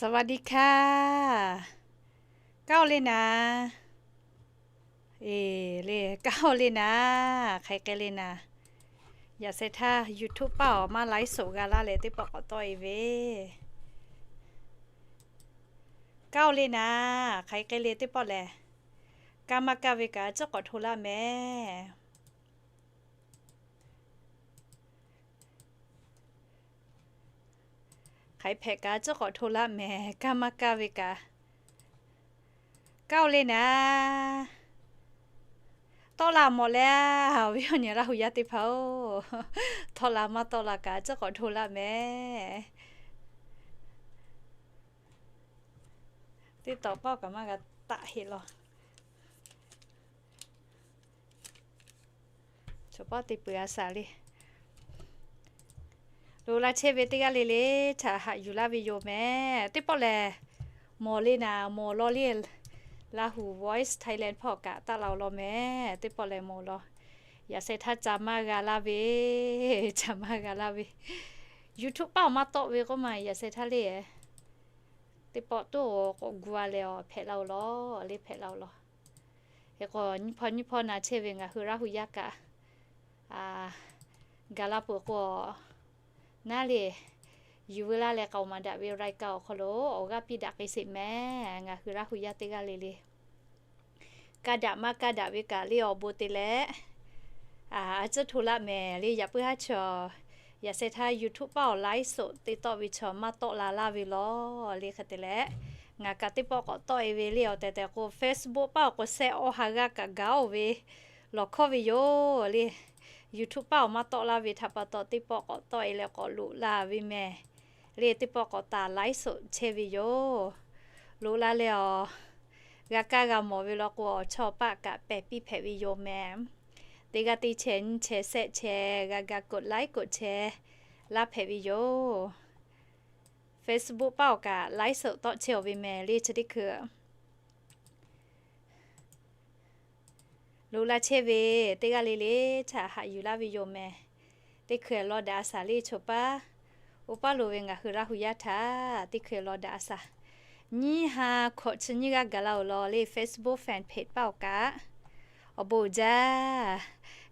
สวัสดีค่ะ Kanˉ oˇ le naˍ. Eˬ le, kanˉ oˇ le naˍ. Hk'aˬ hk'e le naˍ. Yaꞈ sheh htaˇ YouTube paˆ awˬ maˇ ไลฟ์สด g'a laˇ leh teˇ pawˆ k'awꞈ tawˆ e ve. Kanˉ oˇ le naˍ. Hk'aˬ hk'e le teˇ pawˆ lehˬ, kaˇ maˇ kaˇ ve kaꞈ tcuhˉ k'awꞈ hto laˇ mehˍ. Hk'aˬ hk'e hpehꞈ kaꞈ tcuhˉ k'awꞈ hto laˇ mehˍ, kaˇ maˇ kaˇ ve kaꞈ. Kanˉ oˇ le naˍ. Tawˆ la mawˬ leh, awˬ viˉ awˬ nyi Laˇ hu yaˇ teˇ hpaˍ-oˬ, tawˆ la maˇ tawˆ la kaꞈ tcuhˉ k'awꞈ hto laˇ mehˍ. Teˇ tawꞈ k'awˇ kaꞈ maˇ g'a taˆ heˆ law. Chaw paˉ te peuˬ a shaˍ le. Loꞈ la chehˇ ve teˇ g'aˇ le le htaꞈ haꞈ yuˬ laˇ ve yoˬ mehˍ. Teˇ pawˆ lehˬ, mawˬ le naˍ, mawˬ law le. Lahu Voice Thailand hpawˇ kaꞈ taˆ la-oˬ law mehˍ. Teˇ pawˆ lehˬ mawˬ law. Yaꞈ sheh htaˇ ca maˇ g'a laˇ ve, ca maˇ g'a laˇ ve. YouTube paˆ awˬ maˇ tawˆ ve k'oˆ ma yaꞈ sheh htaˇ le. Teˇ pawˆ toˇ k'awꞈ gu a leh awˬ hpehꞈ la-oˬ law, le hpehꞈ la-oˬ law. Hk'e k'o nyiˇ hpawˇ nyiˇ hpawˇ na chehˇ ve ngaˬ hui Laˇ hu yaˇ kaꞈ, a, gaˬ la peuˬ k'o, naˉ le, yuˬ veu laˇ leh k'aoˍ maˍ daꞈ ve รายการ awˬ hk'aw lo awˬ g'aˇ piˇ daꞈ k'ai sheˍ mehˍ. Ngaˬ hui Laˇ hu yaˇ teˇ g'aˇ le le, kaˇ daꞈ maˇ kaˇ daꞈ ve kaꞈ le awˬ bon te leh, a, a tcuhˉ hto laˇ mehˍ le. Yaꞈ puiˉ haˉ chaw, yaꞈ sheh htaˇ YouTube paˆ awˬ ไลฟ์สด te tawˆ ve chaw maˇ tawˆ la laˇ ve law. Le hk'e te leh, ngaˬ kaꞈ teˇ pawˆ k'awꞈ tawˆ e ve le awˬ tehˬ tehˬ k'o Facebook paˆ awˬ k'o shehˆ awˇ ha g'aˇ kaꞈ gaˬ-oˬ ve lawˬ hkawˇ ve yoˬ le. YouTube paˆ awˬ maˇ tawˆ laˇ ve htaꞈ pa taw teˇ pawˆ k'awꞈ tawˆ e leh k'awꞈ loꞈ la ve mehˍ. Le teˇ pawˆ k'awꞈ taˍ ไลฟ์สด chehˇ ve yoˬ. Loꞈ la leh awˬ g'a kaˇ g'a mawˬ ve law k'o awˬ chawˇ paˆ kaꞈ pehˬ piˇ hpehꞈ ve yoˬ mehˍ. Teˇ g'aˇ teˇ chehˇ nyiˇ chehˇ shehˆ chehˇ g'a ga กดไลค์ กดแชร์ laˇ hpehꞈ ve yoˬ. Facebook paˆ awˬ kaꞈ ไลฟ์สด tawˆ chehˇ-oˬ ve mehˍ le chi teˇ hkui. Loꞈ la chehˇ ve teˇ g'aˇ le le htaꞈ haꞈ yuˬ laˇ ve yoˬ mehˍ. Teˇ hkui law daꞈ a shaˍ le chaw paˉ, oˇ paˉ lo ve ngaˬ hui Laˇ hu yaˇ htaꞈ teˇ hkui law daꞈ a shaˍ. Nyiˇ ha hkawꞈ chi nyiˇ g'aˇ gaˬ la-oˬ law le Facebook fan page paˆ awˬ kaꞈ. Awˬ bon uiˍ jaˇ.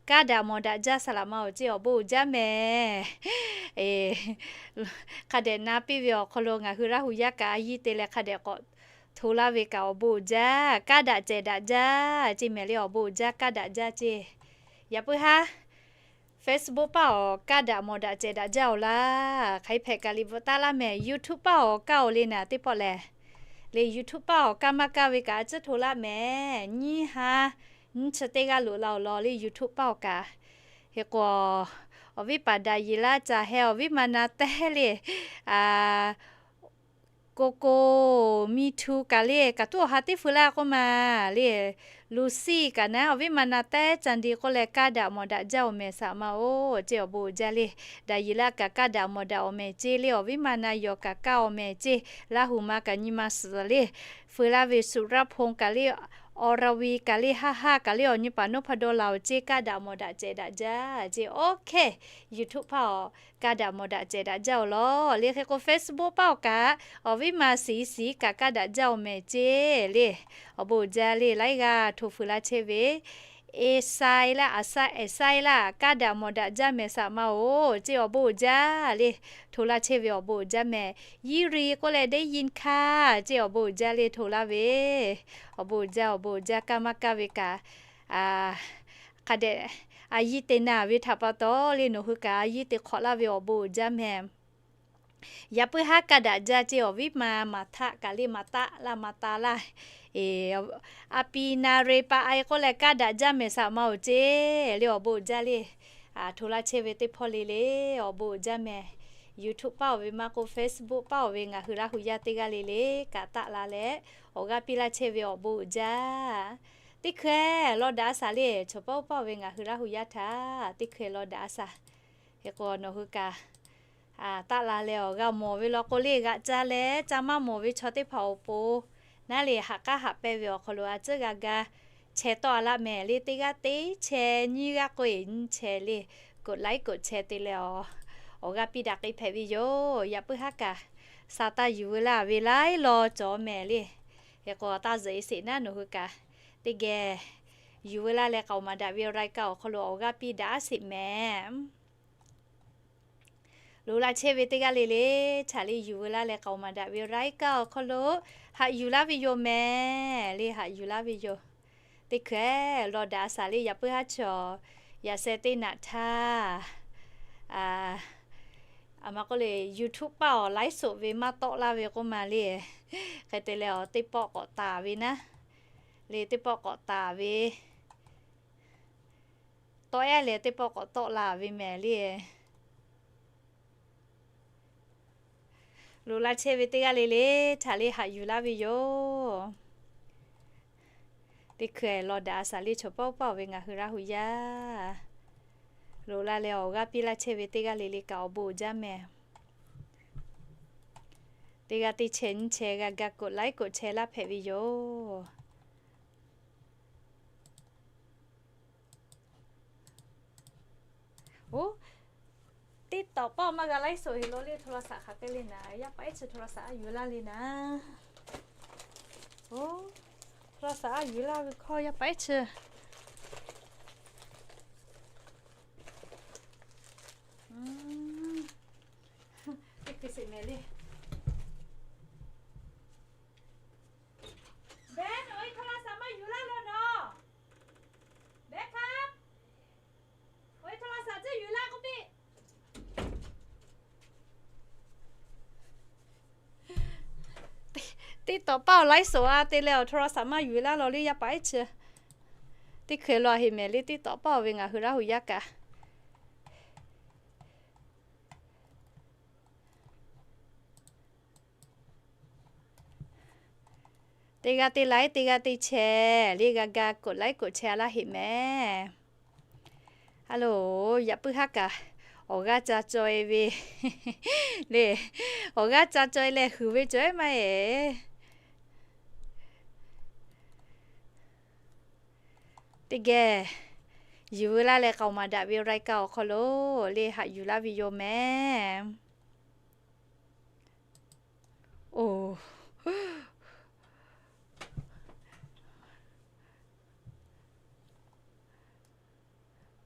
Kaˇ daꞈ mawˬ daꞈ jaˇ saˍ laꞈ ma-oˬ ceˇ awˬ bon uiˍ jaˇ mehˍ. Hk'a dehꞈ na piˇ ve awˬ hk'aw lo ngaˬ hui Laˇ hu yaˇ kaꞈ a yiˇ te leh hk'a dehꞈ k'awꞈ hto laˇ ve kaꞈ awˬ bon uiˍ jaˇ. Kaˇ daꞈ cehˬ daꞈ jaˇ ceˇ mehˍ le awˬ bon uiˍ jaˇ kaˇ daꞈ jaˇ ceˇ. Yaꞈ puiˉ haˉ Facebook paˆ awˬ kaˇ daꞈ mawˬ daꞈ cehˬ daꞈ jaˇ-oˬ laˇ. Hk'aˬ hk'e hpehꞈ kaꞈ liꞈ bvuhꞈ taˉ laˇ mehˍ. YouTube paˆ awˬ kaˇ-oˬ le naˍ teˇ pawˆ lehˬ, le YouTube paˆ awˬ kaˇ maˇ kaˇ ve kaꞈ a tcuhˉ hto laˇ mehˍ. Nyiˇ ha nyiˇ chi teˇ g'aˇ loꞈ la-oˬ law le YouTube paˆ awˬ kaꞈ. Hk'e k'o, awˬ viˉ paˍ daꞈ yeˬ laˇ caˬ heh awˬ viˉ ma na tehˉ le, a, Koko, Miˇ htu kaꞈ le kaꞈ tuˉ awˬ ha teˇ feu laˇ k'oˆ ma le. Luˍsiˆ kaꞈ naˉ awˬ viˉ ma na tehˉ ca di k'oˆ leh kaˇ daꞈ mawˬ daꞈ jaˇ awˬ mehˍ saˍ ma-oˬ ceˇ awˬ bon uiˍ jaˇ le. Daꞈ yeˬ laˇ kaꞈ kaˇ daꞈ mawˬ daꞈ awˬ mehˍ ceˇ le awˬ viˉ ma na yawˬ kaꞈ kaˇ awˬ mehˍ ceˇ. Laˇ hu ma kaꞈ nyi ma suhˍ le. Feu laˇ ve สุรพงษ์ kaꞈ le, อรวี kaꞈ le, ฮาฮา kaꞈ le awˬ nyi paˍ นพดล laˬ-oˬ ceˇ kaˇ daꞈ mawˬ daꞈ cehˬ daꞈ jaˇ ceˇ. Okay, YouTube paˆ awˬ kaˇ daꞈ mawˬ daꞈ cehˬ daꞈ jaˇ-oˬ law. Le hk'e k'o Facebook paˆ awˬ kaꞈ awˬ viˉ ma siˍ siˍ kaꞈ kaˇ daꞈ jaˇ awˬ mehˍ ceˇ le. Awˬ bon uiˍ jaˇ le laiˉ g'aˇ hto feu laˇ chehˇ ve, เอไซ laˇ, อาไซ เอไซ laˇ, kaˇ daꞈ mawˬ daꞈ jaˇ mehˍ saˍ ma-oˬ ceˇ awˬ bon uiˍ jaˇ le. Hto laˇ chehˇ ve awˬ bon uiˍ jaˇ mehˍ. ยิริ k'oˆ leh ได้ยินค่ะ ceˇ awˬ bon uiˍ jaˇ le hto laˇ ve. Awˬ bon uiˍ jaˇ, awˬ bon uiˍ jaˇ kaˇ maˇ kaˇ ve kaꞈ, a, hk'a dehꞈ a yiˇ te na ve htaꞈ pa taw le nawˬ hui kaꞈ a yiˇ te hk'awꞈ laˇ ve awˬ bon uiˍ jaˇ mehˍ. Yaꞈ puiˉ haˉ kaˇ daꞈ jaˇ ceˇ awˬ viˉ ma maˍ htaˆ kaꞈ le maˍ taˆ laˇ maˍ ta laˇ. A pi na re pa a e k'oˆ leh kaˇ daꞈ jaˇ mehˍ saˍ ma-oˬ ceˇ le awˬ bon uiˍ jaˇ le. Hto laˇ chehˇ ve teˇ hpawˇ le le awˬ bon uiˍ jaˇ mehˍ. YouTube paˆ awˬ ve maˇ k'oˆ Facebook paˆ awˬ ve ngaˬ hui Laˇ hu yaˇ teˇ g'aˇ le le kaꞈ taˆ la leh awˬ g'aˇ piˇ laˇ chehˇ ve awˬ bon uiˍ jaˇ. Teˇ hkui law daꞈ a shaˍ le chaw paˉ oˇ paˆ awˬ ve ngaˬ hui Laˇ hu yaˇ htaꞈ teˇ hkui law daꞈ a shaˍ. Hk'e k'o nawˬ hui kaꞈ taˆ la leh awˬ g'a mawˬ ve law k'o le g'aꞈ ca leh ca maˇ mawˬ ve chaw teˇ hpaˍ awˬ pon naˉ le haꞈ k'aˉ haꞈ pehnˇ ve awˬ hk'aw lo a tcuhˉ g'a ga chehˇ tawˆ a laˇ mehˍ le teˇ g'aˇ teˇ chehˇ nyiˇ g'aˇ k'oˆ e nyiˇ chehˇ le กดไลค์ กดแชร์ te leh awˬ, awˬ g'aˇ piˇ daꞈ k'ai hpehꞈ ve yoˬ. Yaꞈ puiˉ haˉ kaꞈ Saˍtanˍ yuˬ veu laˇ ve laiˉ law cawˬ mehˍ le. Hk'e k'o, taˇ zuhꞈ e sheˍ naˉ nawˬ hui kaꞈ. Teˇ geh yuˬ veu laˇ leh k'aoˍ maˍ daꞈ ve awˬ รายการ awˬ hk'aw lo awˬ g'aˇ piˇ daꞈ sheˍ mehˍ. Loꞈ la chehˇ ve teˇ g'aˇ le le, htaꞈ le yuˬ veu laˇ leh k'aoˍ maˍ daꞈ ve awˬ รายการ awˬ hk'aw lo haꞈ yuˬ laˇ ve yoˬ mehˍ le, haꞈ yuˬ laˇ ve yoˬ. Teˇ hkui lawˬ daꞈ a shaˍ le, yaꞈ puiˉ haˉ chi awˬ yaꞈ sheh teˇ naꞈ htaˇ, a ma k'oˆ le, YouTube paˇ awˬ ไลฟ์สด ve maˇ tawˆ laˇ ve k'oˆ ma le. Hk'e te leh, teˇ pawˆ k'awꞈ taˍ ve naˉ le, teˇ pawˆ k'awꞈ taˍ ve tawˆ-e leh teˇ pawˆ k'awꞈ tawˆ la ve mehˍ le. Loꞈ la chehˇ ve teˇ g'aˇ le le, htaꞈ le haꞈ yuˬ laˇ ve yoˬ. Teˇ hkui lawˬ daꞈ a shaˍ le, chaw paˇ oˇ paˇ oˬ ve ngaˬ hui Laˇ hu yaˇ. Loꞈ la leh awˬ g'aˇ piˇ laˇ chehˇ ve teˇ g'aˇ le le kaꞈ awˬ bon uiˍ jaˇ mehˍ. Teˇ g'aˇ teˇ chehˇ nyiˇ chehˇ g'a ga กดไลค์ กดแชร์ laˇ hpehꞈ ve yoˬ. Oˇ, TikTok paˇ maˇ g'a ไลฟ์สด heˆ lo le, โทรศัพท์ hk'aˬ hk'e le naˍ, yaˇ paˍ ehˉ chi โทรศัพท์ aˉ yuˬ laˇ le naˍ. Oˇ, โทรศัพท์ aˉ yuˬ laˇ ve hkawˇ yaˇ paˍ ehˉ chi. Teˇ hkui sheˍ mehˍ le. Beh, nawˬ ve โทรศัพท์ maˇ yuˬ laˇ lo nawˬ. Beh hkaˇ, nawˬ ve โทรศัพท์ tcuhˇ yuˬ laˇ k'oˆ piˇ. TikTok paˇ awˬ ไลฟ์สด a te leh awˬ โทรศัพท์ maˇ yuˬ laˇ lo le yaˇ paˍ ehˉ chi. Teˇ hkui lawˬ heˆ mehˍ le, TikTok paˇ oˬ ve ngaˬ hui Laˇ hu yaˇ kaꞈ. Teˇ g'aˇ teˇ ไลค์ teˇ g'aˇ teˇ แชร์ le g'a ga กดไลค์ กดแชร์ laˇ heˆ mehˍ. Aˬ lo, yaꞈ puiˉ haˉ kaꞈ awˬ g'aˇ ca caw e ve le, awˬ g'aˇ ca caw e leh huiˍ ve cawˬ ehˉ maˇ heˆ. Teˇ geh yuˬ veu laˇ leh k'aoˍ maˍ daꞈ ve รายการ awˬ hk'aw lo le haꞈ yuˬ laˇ ve yoˬ mehˍ. Oˬ,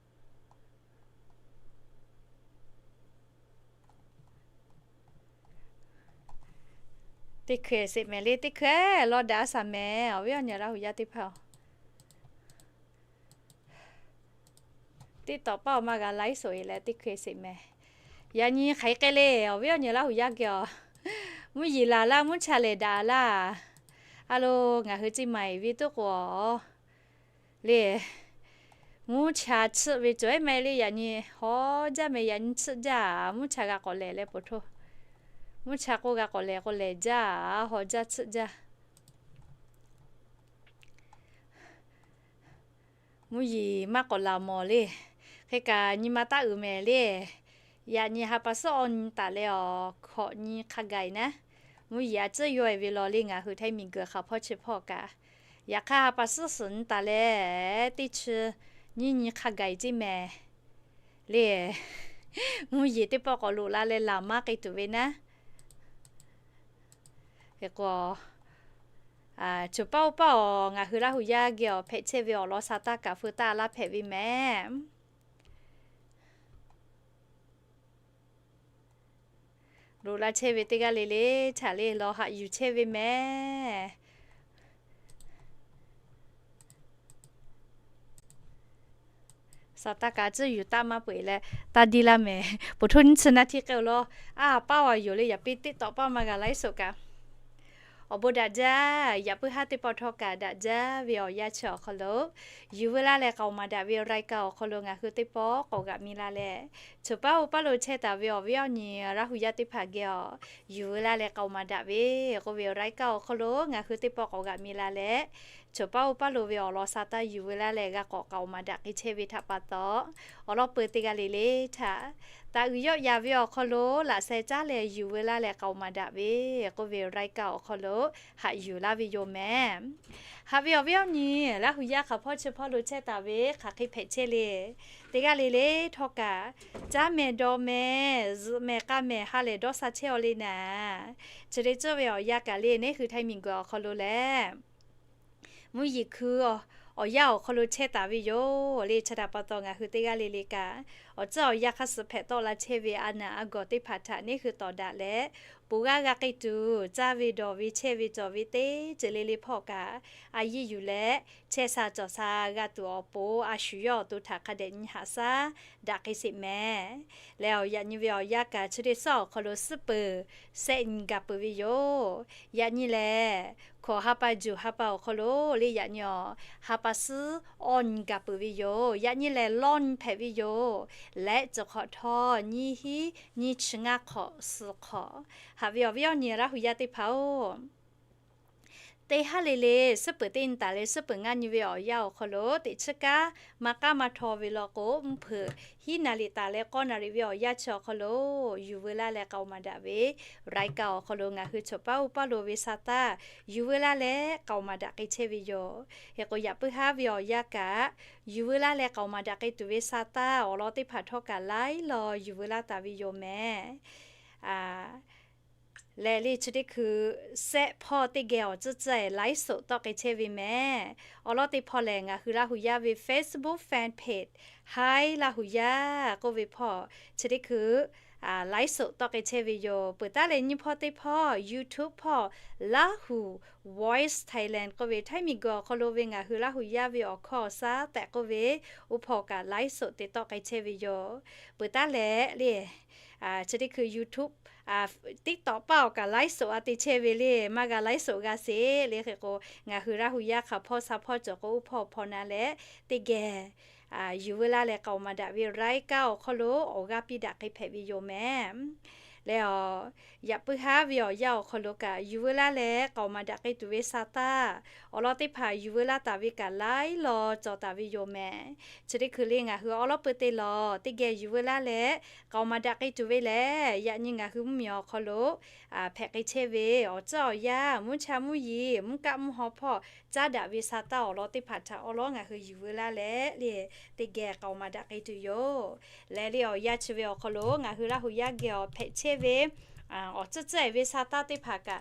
teˇ hkui sheˍ mehˍ le, teˇ hkui lawˬ daꞈ a shaˍ mehˍ, awˬ viˉ awˬ nyi Laˇ hu yaˇ teˇ hpaˍ-oˬ. TikTok paˇ awˬ maˇ g'a ไลฟ์สด e leh teˇ hkui sheˍ mehˍ. Yaꞈ nyi hk'aˬ hk'e le, awˬ viˉ awˬ nyi Laˇ hu yaˇ geh awˬ, mvuhˇ yeˬ laˬ laˇ, mvuhˇ cha lehˬ daꞈ laˇ. Aˬ lo, ngaˬ hui เชียงใหม่ ve tuˉ k'o le, mvuhˇ cha tsuhˆ ve cawˬ ehˉ mehˍ le, yaꞈ nyi haw jaˇ mehˍ, yaꞈ nyi tsuhˆ jaˇ, mvuhˇ cha g'a k'awꞈ lehˬ leh po htoˇ. Mvuhˇ cha k'oˆ g'a k'awꞈ lehˬ k'o lehˬ jaˇ, haw jaˇ tsuhˆ jaˇ. Mvuhˇ yeˬ maˇ k'awꞈ laˬ mawˬ le. Hk'e kaꞈ nyi ma taˇ uiˍ mehˍ le. Yaꞈ nyi ha pa suhˉ awˬ nyi taˍ leh awˬ hkawꞈ nyi hk'a gaˬ e naˉ, mvuhˇ yeˬ a tcuhˉ yawˇ e ve law le ngaˬ hui htaiˇ miˬguiˬ hk'aˬ hpawˇ chi hpawˇ kaꞈ. Yaꞈ hk'aˇ ha pa suhˉ suhˍ nyi taˍ leh teˇ chi nyiˇ nyi hk'a gaˬ e ceˇ mehˍ le. Mvuhˇ yeˬ teˇ pawˆ k'awꞈ loꞈ la leh laˬ maˇ k'ai tuˬ ve naˉ. Hk'e k'o, choˬ paˇ oˇ paˇ awˬ ngaˬ hui Laˇ hu yaˇ geh awˬ hpehꞈ chehˇ ve awˬ lawn sha taˇ kaꞈ feu taˇ laˇ hpehꞈ ve mehˍ. Loꞈ la chehˇ ve teˇ g'aˇ le le, chaꞈ le lawˬ haꞈ yuˬ chehˇ ve mehˍ. Sha taˇ kaꞈ tcuhˇ yuˬ taˇ maˇ peuˬ leh taˇ diˇ laˇ mehˍ. Po htoˇ nyiˇ chi naˇ htiˇ k'ai-o lawˬ, a paˇ awˬ yoˬ le, yaꞈ piˇ teˇ tawꞈ paˇ maˇ g'a ไลฟ์สด kaꞈ. Awˬ bon daꞈ jaˇ, yaꞈ puiˉ haˉ teˇ pawˆ htawˇ kaꞈ daꞈ jaˇ ve awˬ yanˇ chi awˬ hk'aw lo, yuˬ veu laˇ leh k'aoˍ maˍ daꞈ ve awˬ รายการ awˬ hk'aw lo ngaˬ hui teˇ pawˆ k'awꞈ g'aꞈ mi la leh, choˬ paˇ oˇ paˇ lo chehˇ taˍ ve awˬ viˉ awˬ nyi Laˇ hu yaˇ teˇ hpaˍ geh awˬ, yuˬ veu laˇ leh k'aoˍ maˍ daꞈ ve k'oˆ ve awˬ รายการ awˬ hk'aw lo ngaˬ hui teˇ pawˆ k'awꞈ g'aꞈ mi la leh, cawˬ paˉ oˇ paˉ lo ve awˬ lawn sa taˇ yuˬ veu laˇ leh g'a k'awꞈ k'aoˍ maˍ daꞈ k'ai chehˇ ve htaꞈ pa taw, awˬ lawn peuˬ teˇ g'aˇ le le htaꞈ taˍ uiˍ yawˆ yan ve awˬ hk'aw lo laꞈ sheh caˉ leh yuˬ veu laˇ leh k'aoˍ maˍ daꞈ ve k'oˆ ve รายการ awˬ hk'aw lo haꞈ yuˬ laˇ ve yoˬ mehˍ. Haꞈ ve awˬ viˉ awˬ nyi Laˇ huˍ yaˇ hk'aˬ hpawˇ chi hpawˇ lo chehˇ taˍ ve hk'aˬ hk'e hpehꞈ chehˇ le. Teˇ g'aˇ le le htawˇ kaꞈ, caˉ mehˍ dawˬ mehˍ zuhꞈ mehˍ k'a mehˍ ha lehˬ dawˇ sha chehˇ aw le naˍ. Chi te cawˇ ve awˬ yanˇ kaꞈ le neˇ hui Htaiˇ miˬguiˬ awˬ hk'aw lo lehˬ, mvuhˇ yeˬ hkui awˬ yanˇ awˬ hk'aw lo chehˇ taˍ ve yoˬ le. Chi htaꞈ pa taw ngaˬ hui teˇ g'aˇ le le kaꞈ, awˬ tcuhˉ awˬ yanˇ hk'aˇ suh hpehꞈ tawˆ la chehˇ ve a naˬ a gawˬ teˇ hpaˍ htaꞈ neˇ hui tawˍ daꞈ leh, pon g'aˇ g'a k'ai tuˬ caˇ ve dawˬ ve chehˇ ve cawˬ ve teˇ ceuˬ le le hpawˇ kaꞈ, a yiˇ yuˬ leh chehˇ sha cawˬ sha g'a tuˬ awˬ pon a shu yawˇ awˬ to htaꞈ hk'a dehꞈ nyi haꞈ shaˉ daꞈ k'ai sheˍ mehˍ. Leh awˬ yaꞈ nyi ve awˬ yanˇ kaꞈ chi teˇ suhˉ awˬ hk'aw lo suhˉ peuˬ sehˆ nyi gaˬ peuˬ ve yoˬ. Yaꞈ nyi lehˬ, hkawꞈ ha pa juˬ ha pa awˬ hk'aw lo le yaꞈ nyi awˬ ha pa suhˉ awˇ nyi gaˬ peuˬ ve yoˬ. Yaꞈ nyi lehˬ lawˇ nyi hpehꞈ ve yoˬ. Leh cawˬ hk'awꞈ htawˇ nyiˇ hinˉ nyiˇ chi ngaˇ hk'awꞈ suhˍ hk'awꞈ. Haꞈ ve awˬ viˉ awˬ nyi Laˇ huˍ yaˇ teˇ hpaˍ-oˬ, teˇ haˉ le le suhˉ peuˬ teˇ nyi taˍ leh suhˉ peuˬ ngaˇ nyi ve awˬ yanˇ awˬ hk'aw lo teꞈ chiˉ kaˉ maˇ k'aˉ maˇ htaw ve law k'o, mvuhˇ hpeuꞈ hiˉ naˍ riˍ taˍ leh k'awˇ naˍ riˍ ve awˬ yanˇ chi awˬ hk'aw lo yuˬ veu laˇ leh k'aoˍ maˍ daꞈ ve รายการ awˬ hk'aw lo ngaˬ hui cawˬ paˉ oˇ paˉ lo ve sa taˇ yuˬ veu laˇ leh k'aoˍ maˍ daꞈ k'ai chehˇ ve yoˬ. Hk'e k'o yaꞈ puiˉ haˉ ve awˬ yanˇ kaꞈ yuˬ veu laˇ leh k'aoˍ maˍ daꞈ k'ai tuˬ ve sa taˇ awˬ lawn teˇ hpaˍ htawˇ kaꞈ laiˉ law yuˬ veu laˇ taˍ ve yoˬ mehˍ. Lehˬ le chi teˇ hkui sehˆ hpawˇ teˇ geh awˬ tcuhˉ tcuhˉ-ehˍ ไลฟ์สด tawˆ k'ai chehˇ ve mehˍ. Awˬ lawn teˇ hpawˇ lehˬ ngaˬ hui Laˇ huˍ yaˇ ve Facebook fan page Hi Laˇ huˍ yaˇ k'oˆ ve hpawˇ chi teˇ hkui ไลฟ์สด tawˆ k'ai chehˇ ve yoˬ. Peuˬ taˉ leh nyiˇ hpawˇ teˇ hpawˇ YouTube hpawˇ Laˇ huˍ Voice Thailand k'oˆ ve Htaiˇ miˬguiˬ awˬ hk'aw lo ve ngaˬ hui Laˇ huˍ yaˇ ve awˬ hkawˇ awˬ shaˉ tehꞈ k'oˆ ve, oˇ hpawˇ kaꞈ ไลฟ์สด te tawˆ k'ai chehˇ ve yoˬ. Peuˬ taˉ leh le chi teˇ hkui YouTube, TikTok paˇ awˬ kaꞈ ไลฟ์สด a te chehˇ ve le, maˇ g'a ไลฟ์สด g'a sheˍ le. Hk'e k'o ngaˬ hui Laˇ huˍ yaˇ hk'aˬ hpawˇ sa hpawˇ cawˬ k'o oˇ hpawˇ hpawˇ na leh teˇ geh yuˬ veu laˇ leh k'aoˍ maˍ daꞈ ve รายการ awˬ hk'aw lo awˬ g'aˇ piˇ daꞈ k'ai hpehꞈ ve yoˬ mehˍ. Leh awˬ, yaꞈ puiˉ haˉ ve awˬ yanˇ awˬ hk'aw lo kaꞈ yuˬ veu laˇ leh k'aoˍ maˍ daꞈ k'ai tuˬ ve sa taˇ awˬ lawn teˇ hpaˍ yuˬ veu laˇ taˍ ve kaꞈ laiˉ law cawˬ taˍ ve yoˬ mehˍ. Chi teˇ hkui le ngaˬ hui awˬ lawn peuˬ te lawˬ teˇ geh yuˬ veu laˇ leh k'aoˍ maˍ daꞈ k'ai tuˬ ve lehˬ, yaꞈ nyi ngaˬ hui mvuhˇmiˬ awˬ hk'aw lo hpehꞈ k'ai chehˇ ve awˬ tcuhˉ awˬ yanˇ, mvuhˇ cha mvuhˇ yeˬ, mvuhˇ kaˆ mvuhˇ haw hpawˇ caˉ daꞈ ve sa taˇ awˬ lawn teˇ hpaˍ htaꞈ awˬ lawn ngaˬ hui yuˬ veu laˇ leh le teˇ geh k'aoˍ maˍ daꞈ k'ai tuˬ yoˬ. Leh le awˬ yanˇ chi ve awˬ hk'aw lo ngaˬ hui Laˇ huˍ yaˇ geh awˬ hpehꞈ chehˇ ve awˬ tcuhˉ tcuhˉ-ehˍ ve sa taˇ teˇ hpaˍ kaꞈ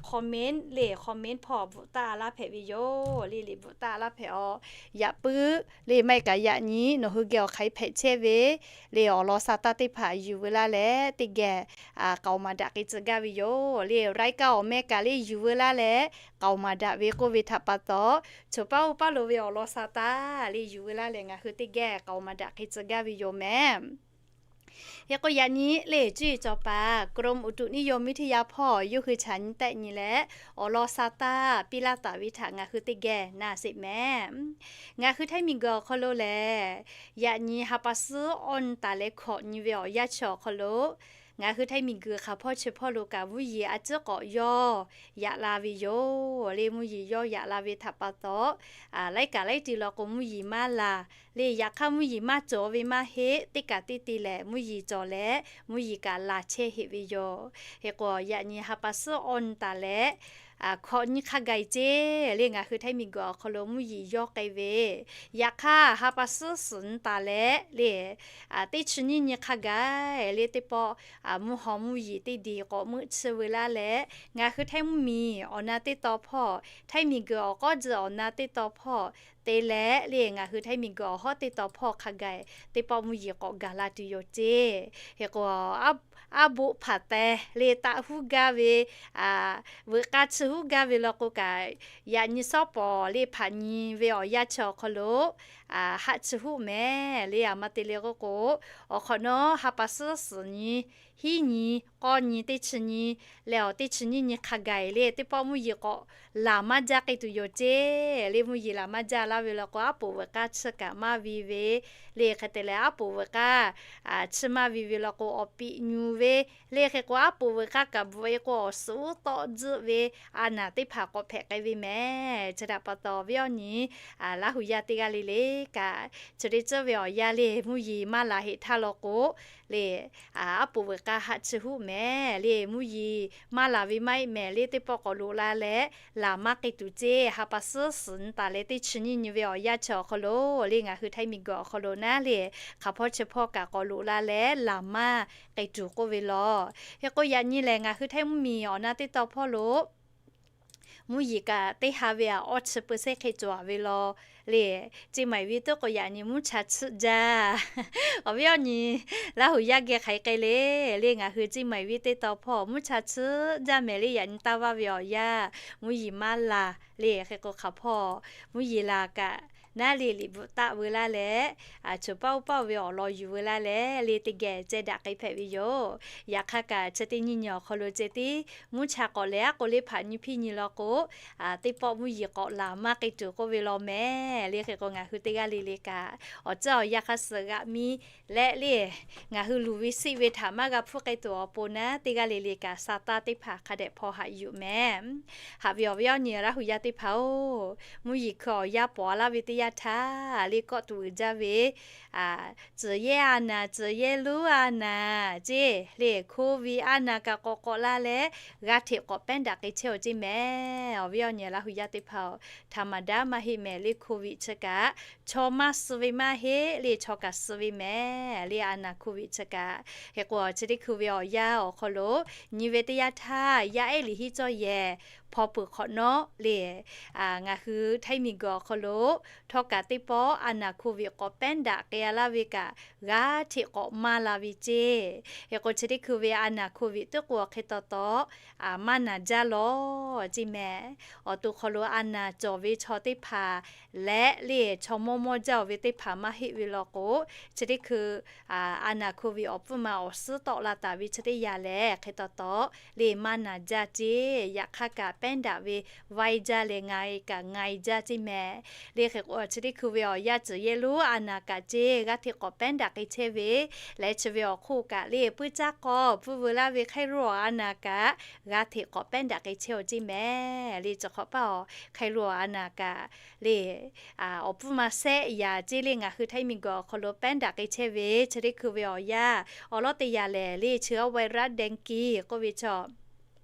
comment le comment hpawˇ bvuhꞈ taˉ laˇ hpehꞈ ve yoˬ. Le liꞈ bvuhꞈ taˉ laˇ hpehꞈ-aw. Yaꞈ puiˉ le maˇ heˆ kaꞈ yaꞈ nyi nawˬ hui geh awˬ hk'aˬ hk'e hpehꞈ chehˇ ve le awˬ lawn sa taˇ teˇ hpaˍ yuˬ veu laˇ leh teˇ geh k'aoˍ maˍ daꞈ k'ai tcuh gaˇ ve yoˬ. Le รายการ awˬ meh kaꞈ le yuˬ veu laˇ leh k'aoˍ maˍ daꞈ ve k'oˆ ve htaꞈ pa taw, cawˬ paˉ oˇ paˉ lo ve awˬ lawn sa taˇ le yuˬ veu laˇ leh ngaˬ hui teˇ geh k'aoˍ maˍ daꞈ k'ai tcuh gaˇ ve yoˬ mehˍ. Hk'e k'o yaꞈ nyi le cuˇ yiˍ cawˬ paˍ กรมอุตุนิยมวิทยา hpawˇ yawˇ hui chaꞈ nyi tehˆ nyi leh awˬ lawn sa taˇ piˇ laˇ taˍ ve htaꞈ ngaˬ hui teˇ geh na sheˍ mehˍ. Ngaˬ hui Htaiˇ miˬguiˬ awˬ hk'aw lo lehˬ, yaꞈ nyi ha pa suhˉ awˇ nyi taˍ leh hkawꞈ nyi ve awˬ yanˇ chi awˬ hk'aw lo ngaˬ hui Htaiˇ miˬguiˬ hk'aˬ hpawˇ chi hpawˇ lo kaꞈ mvuhˇ yeˬ a ciˉ k'awꞈ yawˇ yaꞈ la ve yoˬ. Le mvuhˇ yeˬ yawˇ yaꞈ la ve htaꞈ pa taw, laiˉ kaꞈ laiˉ ti law k'o mvuhˇ yeˬ maˇ laˬ le. Yaꞈ hk'aˇ mvuhˇ yeˬ maˇ cawˬ ve maˇ heˆ, teˇ kaꞈ teˇ te lehˬ mvuhˇ yeˬ cawˬ leh mvuhˇ yeˬ kaꞈ laˬ chehˇ heꞈ ve yoˬ. Hk'e k'o yaꞈ nyi ha pa suhˉ awˇ nyi taˍ leh hkawꞈ nyi hk'a gaˬ-e ceˇ le ngaˬ hui Htaiˇ miˬguiˬ awˬ hk'aw lo mvuhˇ yeˬ yawˇ k'ai ve. Yaꞈ hk'aˇ ha pa suhˉ suhˍ nyi taˍ leh le teˇ chi nyiˇ nyi hk'a gaˬ le teˇ pawˆ mvuhˇ haw mvuhˇ yeˬ teˇ diˬ k'awꞈ meuˆ chiˇ veu laˇ leh ngaˬ hui Htaiˇ mvuhˇmiˬ awˬ na teˇ taw hpawˇ, Htaiˇ miˬguiˬ awˬ k'awˉ tcuh awˬ na teˇ taw hpawˇ te leh le ngaˬ hui Htaiˇ miˬguiˬ awˬ hawˉ teˇ taw hpawˇ hk'a gaˬ teˇ pawˆ mvuhˇ yeˬ k'awꞈ gaˬ la tuˬ yoˬ ceˇ. Hk'e k'o aˉ boˆ hpaˍ teh le taˆ huˉ gaˇ ve, veuꞈ k'a chi huˉ gaˇ ve law k'o kaꞈ, yaꞈ nyi shawˉ pawˍ le hpaˍ nyi ve awˬ yanˇ chi awˬ hk'aw lo haˆ chi huˉ mehˍ le. Aˬ ma te le k'oˆ k'o, awˬ hk'awꞈ nawˉ ha pa suhˉ suhˍ nyi, hiˉ nyi, k'awˇ nyi, teˇ chi nyi leh awˬ teˇ chi nyiˇ nyi hk'a gaˬ le teˇ pawˆ mvuhˇ yeˬ k'awꞈ laˬ maˇ jaˇ k'ai tuˬ yoˬ ceˇ. Le mvuhˇ yeˬ laˬ maˇ jaˇ laˇ ve law k'o, aˉ poꞈ veuꞈ k'aˇ chiˇ kaꞈ maˇ vi ve le. Hk'e te leh, aˉ poꞈ veuꞈ k'aˇ chiˇ maˇ vi ve law k'o, awˬ piꞈ nyu ve le. Hk'e k'o, aˉ poꞈ veuꞈ k'aˇ kaꞈ bvuhꞈ e k'o, awˬ suhˍ uˉ tawˆ tzuhˆ ve a naˬ teˇ hpaˍ k'awꞈ hpehꞈ k'ai ve mehˍ. Chi htaꞈ pa taw, awˬ viˉ awˬ nyi Laˇ hu yaˇ teˇ g'aˇ le le kaꞈ, chi teˇ ceuˬ ve awˬ yanˇ le, mvuhˇ yeˬ maˇ laˬ heˆ htaˇ law k'o, le, aˉ poꞈ veuꞈ k'aˇ haˆ chi huˆ mehˍ le. Mvuhˇ yeˬ maˇ laˬ ve maˇ heˆ mehˍ le, teˇ pawˆ k'awꞈ loꞈ la leh laˬ maˇ k'ai tuˬ ceˇ. Ha pa suhˉ suhˍ nyi taˍ leh teˇ chi nyiˇ nyi ve awˬ yanˇ chi awˬ hk'aw lo le, ngaˬ hui Htaiˇ miˬguiˬ awˬ hk'aw lo naˉ le, hk'aˬ hpawˇ chi hpawˇ kaꞈ k'awꞈ loꞈ la leh laˬ maˇ k'ai tuˬ k'oˆ ve law. Hk'e k'o, yaꞈ nyi lehˬ ngaˬ hui Htaiˇ mvuhˇmiˬ awˬ na teˇ taw hpawˇ lo mvuhˇ yeˬ kaꞈ teˇ ha ve aꞈ awˇ chi peu sehˉ hk'e cawˬ ve law le. Ceˇ maiˍ ve teˇ k'o yaꞈ nyi mvuhˇ cha chiˆ jaˇ. Awˬ viˉ awˬ nyi Laˇ hu yaˇ geh hk'aiˍ k'ai le, le ngaˬ hui ceˇ maiˍ ve teˇ taw hpawˇ mvuhˇ cha chiˆ jaˇ mehˍ le. Yaꞈ nyi taˇ vaˇ ve awˬ yanˇ, mvuhˇ yeˬ maˇ laˬ le. Hk'e k'o, hk'aˬ hpawˇ mvuhˇ yeˬ laˬ kaꞈ, naˉ le liꞈ bvuhꞈ taˆ veu laˇ leh, choˬ paˇ oˇ paˇ ve awˬ lawn yuˬ veu laˇ leh, le teˇ geh ceh daꞈ k'ai hpehꞈ ve yoˬ. Yaꞈ hk'aˇ kaꞈ, chi teˇ nyiˇ nyi awˬ hk'aw lo ceh tiˉ mvuhˇ cha k'awꞈ leh aˉ k'o le hpaꞈ nyi hpiˇ nyi law k'o, teˇ pawˆ mvuhˇ yeˬ k'awꞈ laˬ maˇ k'ai tuˬ k'oˆ ve law mehˍ le. Hk'e k'o, ngaˬ hui teˇ g'aˇ le le kaꞈ awˬ tcuhˉ awˬ yanˇ hk'a suhˍ g'aꞈ mi leh le, ngaˬ hui luˬ ve siˆ ve htaꞈ maˇ g'a hpuˇ k'ai tuˬ awˬ pon naˉ, teˇ g'aˇ le le kaꞈ sa taˇ teˇ hpaˍ hk'a dehꞈ hpaw haꞈ yuˬ mehˍ. Haꞈ ve awˬ viˉ awˬ nyi Laˇ hu yaˇ teˇ hpaˍ-oˬ, mvuhˇ yeˬ hkui awˬ yanˇ paw laˇ ve teˇ yanˇ htaˇ le, kawˆ tuˬ uiˍ jaˇ ve tcuhˍ yehˇ a naˍ, tcuhˍ yehˇ lonˉ a naˍ ceˇ le, Covid a naˍ kaꞈ k'awꞈ k'awꞈ la leh, g'a hteꞈ k'awꞈ pehˉ daꞈ k'ai chehˇ-oˬ ceˇ mehˍ. Awˬ viˉ awˬ nyi Laˇ hu yaˇ teˇ hpaˍ-oˬ, htaꞈ maˍ daꞈ maˇ heˆ mehˍ le. Covid chi kaꞈ chaw maˇ suh ve maˇ heˆ le, chaw kaꞈ suh ve mehˍ le. A naˍ Covid chi kaꞈ. Hk'e k'o, chi teˇ hkui ve awˬ yanˇ awˬ hk'aw lo nyi ve teˇ yanˇ htaˇ, yaˇ ehˉ liꞈ hiˉ cawˇ yehˬ hpaw peuˬ hk'awꞈ nawˉ le, ngaˬ hui Htaiˇ miˬguiˬ awˬ hk'aw lo htawˇ kaꞈ teˇ pawˆ a naˍ Covid k'awꞈ pehˉ daꞈ k'ai-a laˇ ve kaꞈ, g'a hteꞈ k'awꞈ maˇ la ve ceˇ. Hk'e k'o, chi teˇ hkui ve a naˍ Covid teˇ k'o hk'e taw taw maˇ naˬ jaˇ lawˬ ceˇ mehˍ. Awˬ to hk'aw lo a naˍ cawˬ ve chaw teˇ hpaˍ leh le, chaw mawˇ mawˇ jaˇ-oˬ ve teˇ hpaˍ maˇ heˆ ve law k'o, chi teˇ hkui a naˍ Covid awˬ pfuhˇ ma awˬ suhˉ tawˆ la taˍ ve chi teˇ yanˇ lehˬ, hk'e taw taw le maˇ naˬ jaˇ ceˇ. Yaꞈ hk'aˇ kaꞈ pehˉ daꞈ ve vaiˇ jaˇ leh nga e kaꞈ nga e jaˇ ceˇ mehˍ. Le hk'e k'o, chi teˇ hkui ve awˬ yanˇ tcuhˍ yehˇ lonˉ a naˍ kaꞈ ceˇ g'a hteꞈ k'awꞈ pehˉ daꞈ k'ai chehˇ ve lehˬ, chi ve awˬ hk'oˆ kaꞈ le puiˉ caˇ k'aw pfuhˇ veu laˇ ve hk'aˇ ro a naˍ kaꞈ g'a hteꞈ k'awꞈ pehˉ daꞈ k'ai chehˇ-oˬ ceˇ mehˍ. Le chi hk'awꞈ paˇ-oˬ, hk'aˇ ro a naˍ kaꞈ le awˬ pfuhˇ ma sehˆ yaꞈ ceˇ le ngaˬ hui Htaiˇ miˬguiˬ awˬ hk'aw lo pehˉ daꞈ k'ai chehˇ ve chi teˇ hkui ve awˬ yanˇ awˬ lawˉ teˇ yanˇ lehˬ, le chi virus dengue k'oˆ ve chaw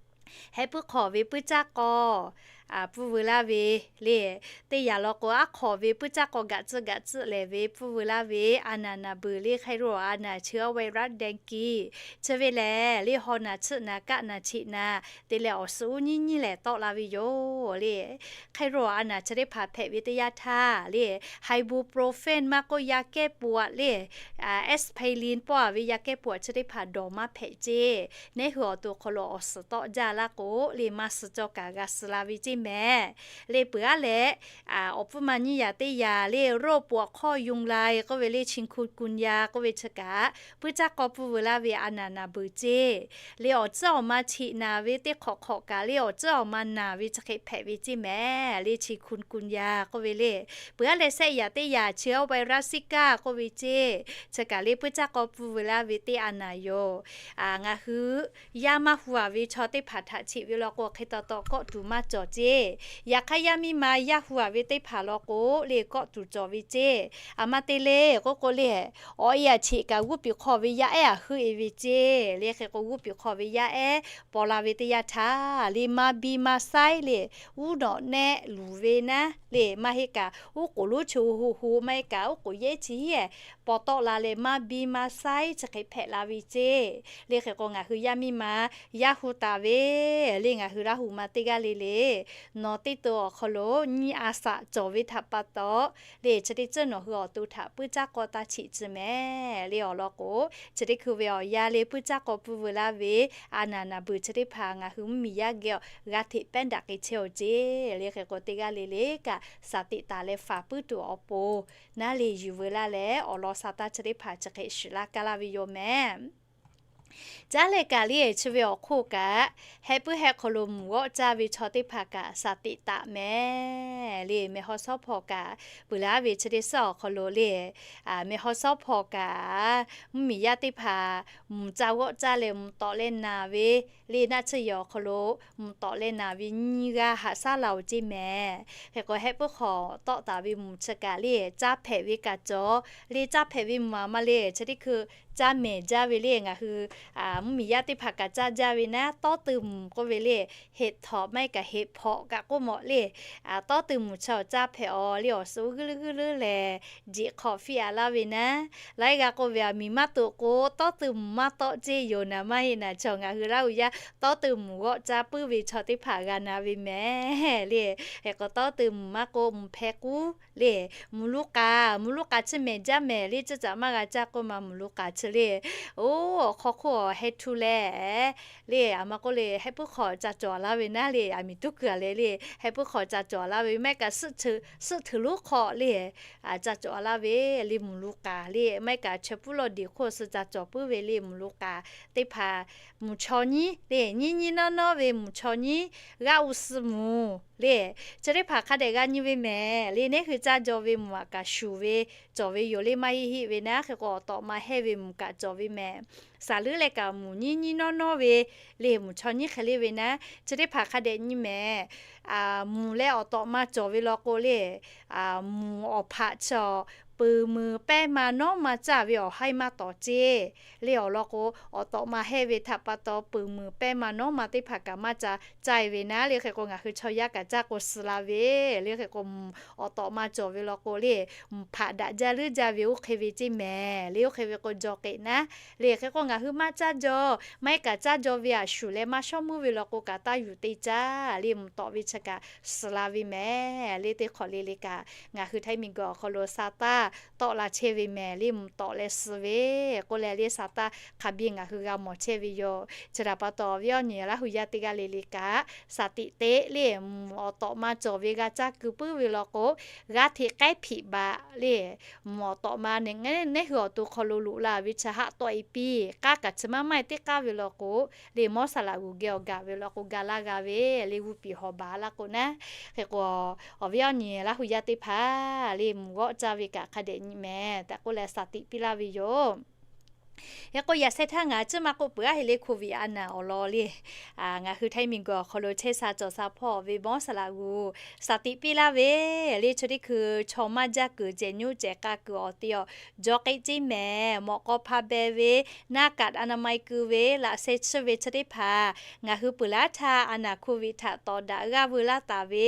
heh puiˉ hk'awꞈ ve puiˉ caˇ k'aw pfuhˇ veu laˇ ve le, teˇ yanˇ law k'o aˉ hk'awꞈ ve puiˉ caˇ k'aw gaꞈ tcuhˆ gaꞈ tcuhˆ lehˬ ve pfuhˇ veu laˇ ve a naˍ naˍ beuˬ le hk'aˇ ro a naˍ chi virus dengue. Chi ve lehˬ, le haw naˬ chiˆ naˍ kaˆ naˍ cheꞈ naˍ te leh awˬ suhˍ uˉ nyiˇ nyiˇ lehˬ tawˆ la ve yoˬ le. Hk'aˇ ro a naˍ chi teˇ hpaˍ hpehꞈ ve teˇ yanˇ htaˇ le, ibuprofen maˇ k'oˆ, yaˇ kehˉ pawˆ le, aspirin pawˆ-a ve yaˇ kehˉ pawˆ chi teˇ hpaˍ dawˬ maˇ hpehꞈ ceˇ. Neˉ hui awˬ to hk'aw lo awˬ suhˍ tawˆ jaˇ laˇ k'o le, maˇ suh cawˇ kaꞈ g'a suh la ve ceˇ mehˍ. Le peuˬ aˉ leh, awˬ pfuhˇ ma nyiˇ yaꞈ teˇ yaꞈ le, โรคปวดข้อยุงลาย k'oˆ ve le, chikungunya k'oˆ ve chi kaꞈ puiˉ caˇ k'aw pfuhˇ veu laˇ ve a naˍ naˍ beuˬ ceˇ. Le awˬ tcuhˉ awˬ ma cheꞈ naˍ ve teˇ hk'awꞈ hk'awꞈ kaꞈ le awˬ tcuhˉ awˬ ma naˍ ve chi hk'e hpehꞈ ve ceˇ mehˍ. Le chikungunya k'oˆ ve le, peuˬ aˉ leh sehˆ yaꞈ teˇ yaꞈ chi virus Zika k'oˆ ve ceˇ, chi kaꞈ le puiˉ caˇ k'aw pfuhˇ veu laˇ ve teˇ a naˍ yoˬ. Ngaˬ hui yaˇ maˇ hu-a ve chaw teˇ hpaˍ htaꞈ cheꞈ ve law k'o, hk'e taw taw kawˆ tuˬ maˇ cawˬ ceˇ. Yaꞈ hk'aˇ yaˇ miˇ ma yaˇ hu-a ve teˇ hpaˍ law k'o le, kawˆ tuˬ cawˬ ve ceˇ. Aˬ ma te le k'oˆ k'o le, awˬ e aꞈ cheꞈ kaꞈ g'uˇ piˍ hk'aw ve yaˇ ehˉ aꞈ heuˆ e ve ceˇ. Le hk'e k'o, g'uˇ piˍ hk'aw ve yaˇ ehˉ paw la ve teˇ yanˇ htaˇ le, maˇ biˇ maˇ saiˉ le, uˉ nawꞈ nehˆ luˬ ve naˉ le, maˇ heˆ kaꞈ uˉ k'oˍ lonˉ chi ho ho, maˇ heˆ kaꞈ uˉ k'oˍ yehˉ chi hiˉ paw tawˆ la leh maˇ biˇ maˇ saiˉ chi hk'e hpehꞈ la ve ceˇ. Le hk'e k'o, ngaˬ hui yaˇ miˇ ma yaˇ hu taˍ ve le, ngaˬ hui Laˇ hu ma teˇ g'aˇ le le nawˬ teˇ to awˬ hk'aw lo nyi a saꞈ cawˬ ve htaꞈ pa taw le, chi teˇ tcuhˉ nawˬ hui awˬ to htaꞈ puiˉ caˇ k'aw taˇ cheꞈ tcuh mehˍ. Le awˬ lawn k'o, chi teˇ hkui ve awˬ yanˇ le puiˉ caˇ k'aw pfuhˇ veu laˇ ve a naˍ naˍ beuˬ chi teˇ hpaˍ ngaˬ hui mvuhˇmiˬ yaˇ geh g'a hteꞈ pehˉ daꞈ k'ai chehˇ-oˬ ceˇ. Le hk'e k'o, teˇ g'aˇ le le kaꞈ saˍ teꞈ taˍ leh faˍ puiˉ tuˬ awˬ pon naˉ le yuˬ veu laˇ leh, awˬ lawn sa taˇ chi teˇ hpaˍ chi hk'e shuˍ laˇ kaˇ laˇ ve yoˬ mehˍ. Caˉ leh kaꞈ le, chi ve awˬ hk'oˆ kaꞈ, heh puiˉ heh hk'aw lo mvuhˬ g'awˆ caˇ ve chaw teˇ hpaˍ kaꞈ shaˍ tiꞈ taˍ mehˍ le. Mehˬ haw shawˉ hpawˇ kaꞈ peuˬ laˇ ve chi teˇ suhˉ awˬ hk'aw lo le, mehˬ haw shawˉ hpawˇ kaꞈ mvuhˇmiˬ yaˇ teˇ hpaˍ mvuhˬ caˇ g'awˆ caˇ leh mvuhˬ tawꞈ leh naˍ ve le, naˆ tsuhˇ yehˬ awˬ hk'aw lo mvuhˬ tawꞈ leh naˍ ve nyiˇ g'aˇ haꞈ shaˉ la-oˬ ceˇ mehˍ. Hk'e k'o, heh puiˉ hk'awꞈ tawˆ taˍ ve mvuhˬ chi kaꞈ le, caˇ hpehꞈ ve kaꞈ cawˬ le. Caˇ hpehꞈ ve mvuhˬ aˬ ma le, chi teˇ hkui caˇ mehˍ jaˇ ve le. Ngaˬ hui mvuhˇmiˬ yaˇ teˇ hpaˍ kaꞈ caˇ jaˇ ve naˉ, tawˇ teuˬ mvuhˬ k'oˆ ve le, เห็ดถอบ maˇ heˆ kaꞈ เห็ดเผาะ kaꞈ k'oˆ mawˬ le. Tawˇ teuˬ mvuhˬ chi awˬ caˇ hpehꞈ-aˬ le, awˬ suhˍ g'uiˇ leuˉ g'uiˇ leuˉ lehˬ, jeꞈ hk'awꞈ fiˇ-a laˇ ve naˉ. Laiˉ g'a k'oˆ ve, aˬ miˍ maˇ toꞈ k'o, tawˇ teuˬ mvuhˬ maˇ tawˆ ceˇ, yoˬ naˍ maˇ heˆ naˍ, chaw ngaˬ hui Laˇ huˍ yaˇ tawˇ teuˬ mvuhˬ g'awˆ caˇ puiˉ ve chaw teˇ hpaˍ g'a na ve mehˍ le. Hk'e k'o, tawˇ teuˬ mvuhˬ maˇ k'o, mvuhˬ hpeh k'uˉ le, mvuhˬ lu k'aˍ, mvuhˬ lu k'aˍ chi mehˍ jaˇ mehˍ le. Ciˇ caꞈ maˇ g'a caˇ k'oˆ ma, mvuhˬ lu k'aˍ chi le, oˇ awˬ hk'aw hk'oˆ heh htu leh le, aˬ ma k'oˆ le, heh puiˉ hk'awꞈ ca cawˬ laˇ ve naˉ le, aˬ miˍ tuˉ kuiˬ-a leh le, heh puiˉ hk'awꞈ ca cawˬ laˇ ve, maˇ heˆ kaꞈ suhˆ hteuꞈ lonˉ hk'aw le, ca cawˬ laˇ ve le, mvuhˬ lu k'aˍ le, maˇ heˆ kaꞈ chaweh puˉ lawˇ deˍ hk'oˆ suh ca cawˬ puiˉ ve le, mvuhˬ lu k'aˍ teˇ hpaˍ mvuhˬ chaw nyiˉ le, nyiˇ nyiˇ nawˉ nawˉ ve mvuhˬ chaw nyiˉ g'aˇ u suh mvuhˬ le, chi teˇ hpaˍ hk'a dehꞈ g'a nyi ve mehˍ le. Neˇ hui caˇ jaw ve mvuhˬ aꞈ kaꞈ shuˍ ve cawˬ ve yoˬ le, maˇ heˆ heˆ ve naˉ. Hk'e k'o, awˬ tawꞈ ma hehˇ ve mvuhˬ kaꞈ cawˬ ve mehˍ. Saˍ leuˉ leh kaꞈ mvuhˬ nyiˇ nyiˇ nawˉ nawˉ ve le, mvuhˬ chaw nyiˉ hk'e le ve naˉ, chi teˇ hpaˍ hk'a dehꞈ nyi mehˍ. Mvuhˬ leh awˬ tawꞈ ma cawˬ ve law k'o le, mvuhˬ awˬ hpaꞈ chi peuˬ muiˬ pehˇ ma nawˉ ma caˇ ve awˬ haiˇ maˇ tawˍ ceˇ le. Awˬ lawn k'o, awˬ tawꞈ ma hehˇ ve htaꞈ pa taw peuˬ muiˬ pehˇ ma nawˉ ma teˇ hpaˍ kaꞈ maˇ ca caˇ-e ve naˉ le. Hk'e k'o, ngaˬ hui chaw yaˇ kaꞈ caˇ k'o suh la ve le. Hk'e k'o, mvuhˬ awˬ tawꞈ ma cawˬ ve law k'o le, mvuhˬ hpaꞈ daꞈ jaˇ leuˉ jaˇ ve oˇ hk'e ve ceˇ mehˍ le. Oˇ hk'e ve k'o, jaw k'eꞈ naˉ le. Hk'e k'o, ngaˬ hui maˇ caˇ jaw, maˇ heˆ kaꞈ caˇ jaw ve aꞈ shuˍ leh maˇ shawˉ muˉ ve law k'o kaꞈ taˇ yuˬ te caˇ le. Mvuhˬ tawꞈ ve chi kaꞈ suh la ve mehˍ le. Teˇ hk'awꞈ le le kaꞈ, ngaˬ hui htaiˇ miˬ guiˬ awˬ hk'aw lo sa taˇ tawˆ la chehˇ ve mehˍ le. Mvuhˬ tawꞈ leh suh ve k'oˆ leh le, sa taˇ hk'a biˇ ngaˬ hui g'a mawˬ chehˇ ve yoˬ. Chi htaꞈ pa taw, awˬ viˉ awˬ nyi Laˇ huˍ yaˇ teˇ g'aˇ le le kaꞈ, shaˍ tiꞈ teꞈ le, mvuhˬ awˬ tawꞈ ma cawˬ ve g'a caˇ keu puiˉ ve law k'o, g'aˇ hteꞈ k'ehˉ hpiꞈ baꞈ le. Mvuhˬ awˬ tawꞈ ma neˇ hui awˬ to hk'aw lo loꞈ la ve chi haꞈ tawˆ-e piˇ, k'aˉ kaꞈ chi maˇ maˇ-e teˇ k'aˉ ve law k'o le, mawˇ saˍ laꞈ g'uˬ geh awˬ gaˬ ve law k'o, ga laˇ g'a ve le, g'uˇ piˍ hawˍ baˬ laˇ k'o naˉ. Hk'e k'o, awˬ viˉ awˬ nyi Laˇ huˍ yaˇ teˇ hpaˍ le, mvuhˬ g'awˆ caˇ ve kaꞈ hk'a dehꞈ nyi mehˍ tehꞈ k'oˆ leh shaˍ tiꞈ piˇ laˇ ve yoˬ. Hk'e k'o, yaꞈ sheh htaˇ ngaˬ ciˉ maˇ k'oˆ peuˬ-a heˆ le, โควิด a naˍ awˬ lawn le, ngaˬ hui htaiˇ miˬ guiˬ awˬ hk'aw lo chehˇ sha cawˬ sha hpawˇ ve mawˇ saˍ laꞈ g'uˬ shaˍ tiꞈ piˇ laˇ ve le. Chi teˇ hkui chaw maˇ jaˇ kuiˬ cehˬ nyoˇ cehˬ k'a kuiˬ awˬ te-a, jaw k'eˆ ceˇ mehˍ. Mawꞈ k'aw hpa beh ve, หน้ากากอนามัย keu ve, laꞈ sheh chiˇ ve chi teˇ hpaˍ ngaˬ hui peuˬ laˇ htaˇ a naˍ โควิด htaꞈ tawˍ daꞈ g'aˇ veu laˇ taˍ ve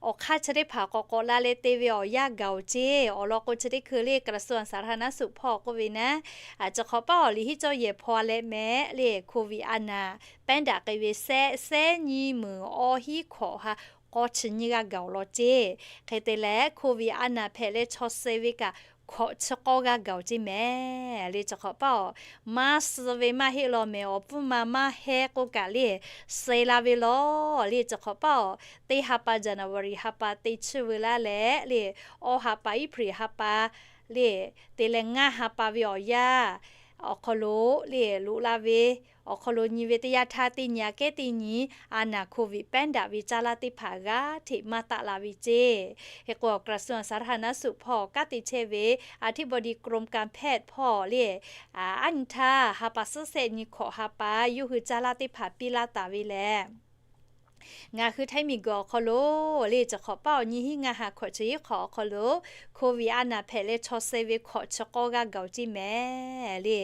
awˬ hk'aˇ chi teˇ hpaˍ k'awꞈ k'awꞈ la leh te ve awˬ yanˇ gaˬ-oˬ ceˇ. Awˬ lawn k'o, chi teˇ hkui le กระทรวงสาธารณสุข hpawˇ k'oˆ ve naˉ, chi hk'awꞈ paˇ awˬ liꞈ hiˉ cawˇ yehˬ hpaw leh mehˍ le, โควิด a naˍ pehˉ daꞈ k'ai ve sehˆ sehˉ nyiˇ meunˍ awˇ hiˉ hkawꞈ ha k'awˇ chi nyiˇ g'aˇ gaˬ-oˬ law ceˇ. Hk'e te leh, โควิด a naˍ hpehꞈ leh chaw suh ve kaꞈ hkawꞈ chi k'awˇ g'aˇ gaˬ-oˬ ceˇ mehˍ le. Chi hk'awꞈ paˇ-oˬ, maˇ suh ve maˇ heˆ law mehˍ, awˬ pfuhˇ ma maˇ hehˉ k'oˆ kaꞈ le, suh la ve law le. Chi hk'awꞈ paˇ-oˬ, teˇ ha pa January ha pa te chiˇ veu laˇ leh le, awˇ ha pa April ha pa le, te leh ngaˇ ha pa ve awˬ yanˇ awˬ hk'aw lo le, loꞈ la ve awˬ hk'aw lo nyi ve teˇ yanˇ htaˇ teˇ nyi aꞈ kehˉ teˇ nyi a naˍ โควิด pehˉ daꞈ ve caˇ laˇ teˇ hpaˍ g'aˇ hteꞈ maˇ taˆ la ve ceˇ. Hk'e k'o, กระทรวงสาธารณสุข hpawˇ kanˉ te chehˇ ve อธิบดีกรมการแพทย์ hpawˇ le, a, aˉ nyi htaˇ ha pa suhˉ sehˆ nyi hkawꞈ ha pa yawˇ hui caˇ laˇ teˇ hpaˍ piˇ laˇ taˍ ve lehˬ, ngaˬ hui htaiˇ miˬ guiˬ awˬ hk'aw lo le, chi hk'awꞈ paˇ awˬ nyi hiˉ ngaˇ ha hkawꞈ chi hiˉ hk'awꞈ awˬ hk'aw lo โควิด a naˍ hpehꞈ leh chaw suh ve hkawꞈ chi k'awˇ g'aˇ gaˬ-oˬ ceˇ mehˍ le.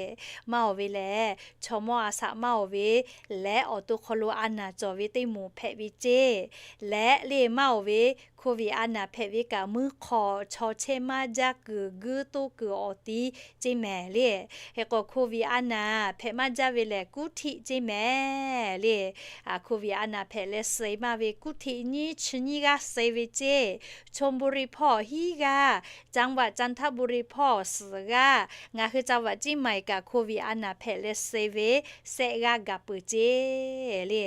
Maˇ-oˬ ve lehˬ, chaw mawˇ a shaꞈ maˇ-oˬ ve leh awˬ to hk'aw lo a naˍ cawˬ ve teˇ moˍ hpehꞈ ve ceˇ. Leh le maˇ-oˬ ve, โควิด a naˍ hpehꞈ ve kaꞈ meuˇ hk'aw chaw chehˇ maˇ jaˇ kuiˬ guiˇ toˇ kuiˬ awˬ tiˉ ceˇ mehˍ le. Hk'e k'o, โควิด a naˍ hpehꞈ maˇ jaˇ ve lehˬ, kuˉ htiˆ ceˇ mehˍ le. โควิด a naˍ hpehꞈ leh suh maˇ ve kuˉ htiˆ nyiˇ chi nyiˇ g'aˇ suh ve ceˇ. ชลบุรี hpawˇ hiˉ g'aˇ, จังหวัดจันทบุรี hpawˇ suhˍ g'aˇ, ngaˬ hui จังหวัดเชียงใหม่ kaꞈ โควิด a naˍ hpehꞈ leh suh ve sehˆ g'aˇ gaˬ peuˬ ceˇ le.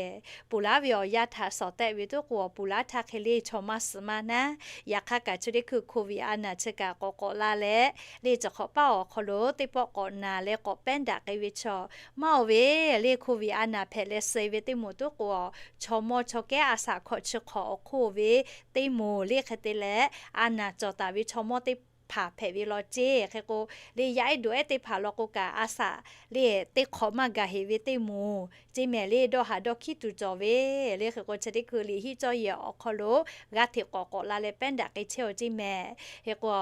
Ponˬ laˇ ve awˬ yanˇ htaꞈ shawˍ tehˆ ve toˉ k'o, awˬ ponˬ laˇ htaˇ hk'e le chaw maˇ suh suh maˇ naˉ. Yaꞈ hk'aˇ kaꞈ chi teˇ hkui โควิด a naˬ chi kaꞈ k'awꞈ k'awꞈ la leh, le chi hk'awꞈ paˉ awˬ hk'aw lo teˇ pawˆ k'awꞈ naˬ leh k'awꞈ แปด daꞈ k'ai ve chaw maˇ oˬ ve, le โควิด a naˬ hpehꞈ leh suh ve teˇ moˍ tuˉ k'o, chaw mawˇ chaw kehˉ a shaꞈ hkawꞈ chi hk'awꞈ awˬ hk'oˆ ve teˇ moˍ le hk'e te leh, a naˬ cawˬ taˍ ve chaw mawˇ teˇ hpaˍ hpehꞈ ve law ceˇ. Hk'e k'o, le yaˇ ehˉ doꞈ ehˉ teˇ hpaˍ law k'o kaꞈ a shaꞈ le teˇ hk'awꞈ maˇ gaˬ heꞈ ve teˇ moˍ ceˇ mehˍ le, dawˇ haˍ dawˇ hkiˉ tuˬ cawˬ ve. Le hk'e k'o chi teˇ hkui liꞈ hiˆ cawˇ yehˬ awˬ hk'aw lo g'aˇ hteꞈ k'awꞈ k'awꞈ la leh แปด daꞈ k'ai chehˇ oˬ ceˇ mehˍ. Hk'e k'o,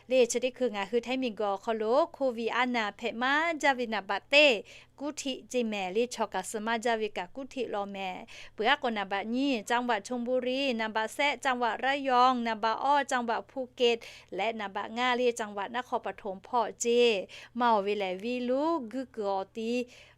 le chi teˇ hkui ngaˬ hui Htaiˇ miˬguiˬ awˬ hk'aw lo โควิด a naˬ hpehꞈ maˇ jaˇ ve นับ baꞈ teˇ กรุงเทพ ceˇ mehˍ le, chaw kaꞈ suh maˇ jaˇ ve kaꞈ กรุงเทพ law mehˍ. Peuˬ aˉ k'o นับ baꞈ nyiˇ จังหวัดชลบุรี, นับ baꞈ shehˆ จังหวัดระยอง, นับ baꞈ awˇ จังหวัดภูเก็ต leh นับ baꞈ ngaˇ le จังหวัดนครปฐม hpawˇ ceˇ. Maˇ oˬ ve lehˬ, viˉ luˉ guiˇ kuiˬ awˬ ti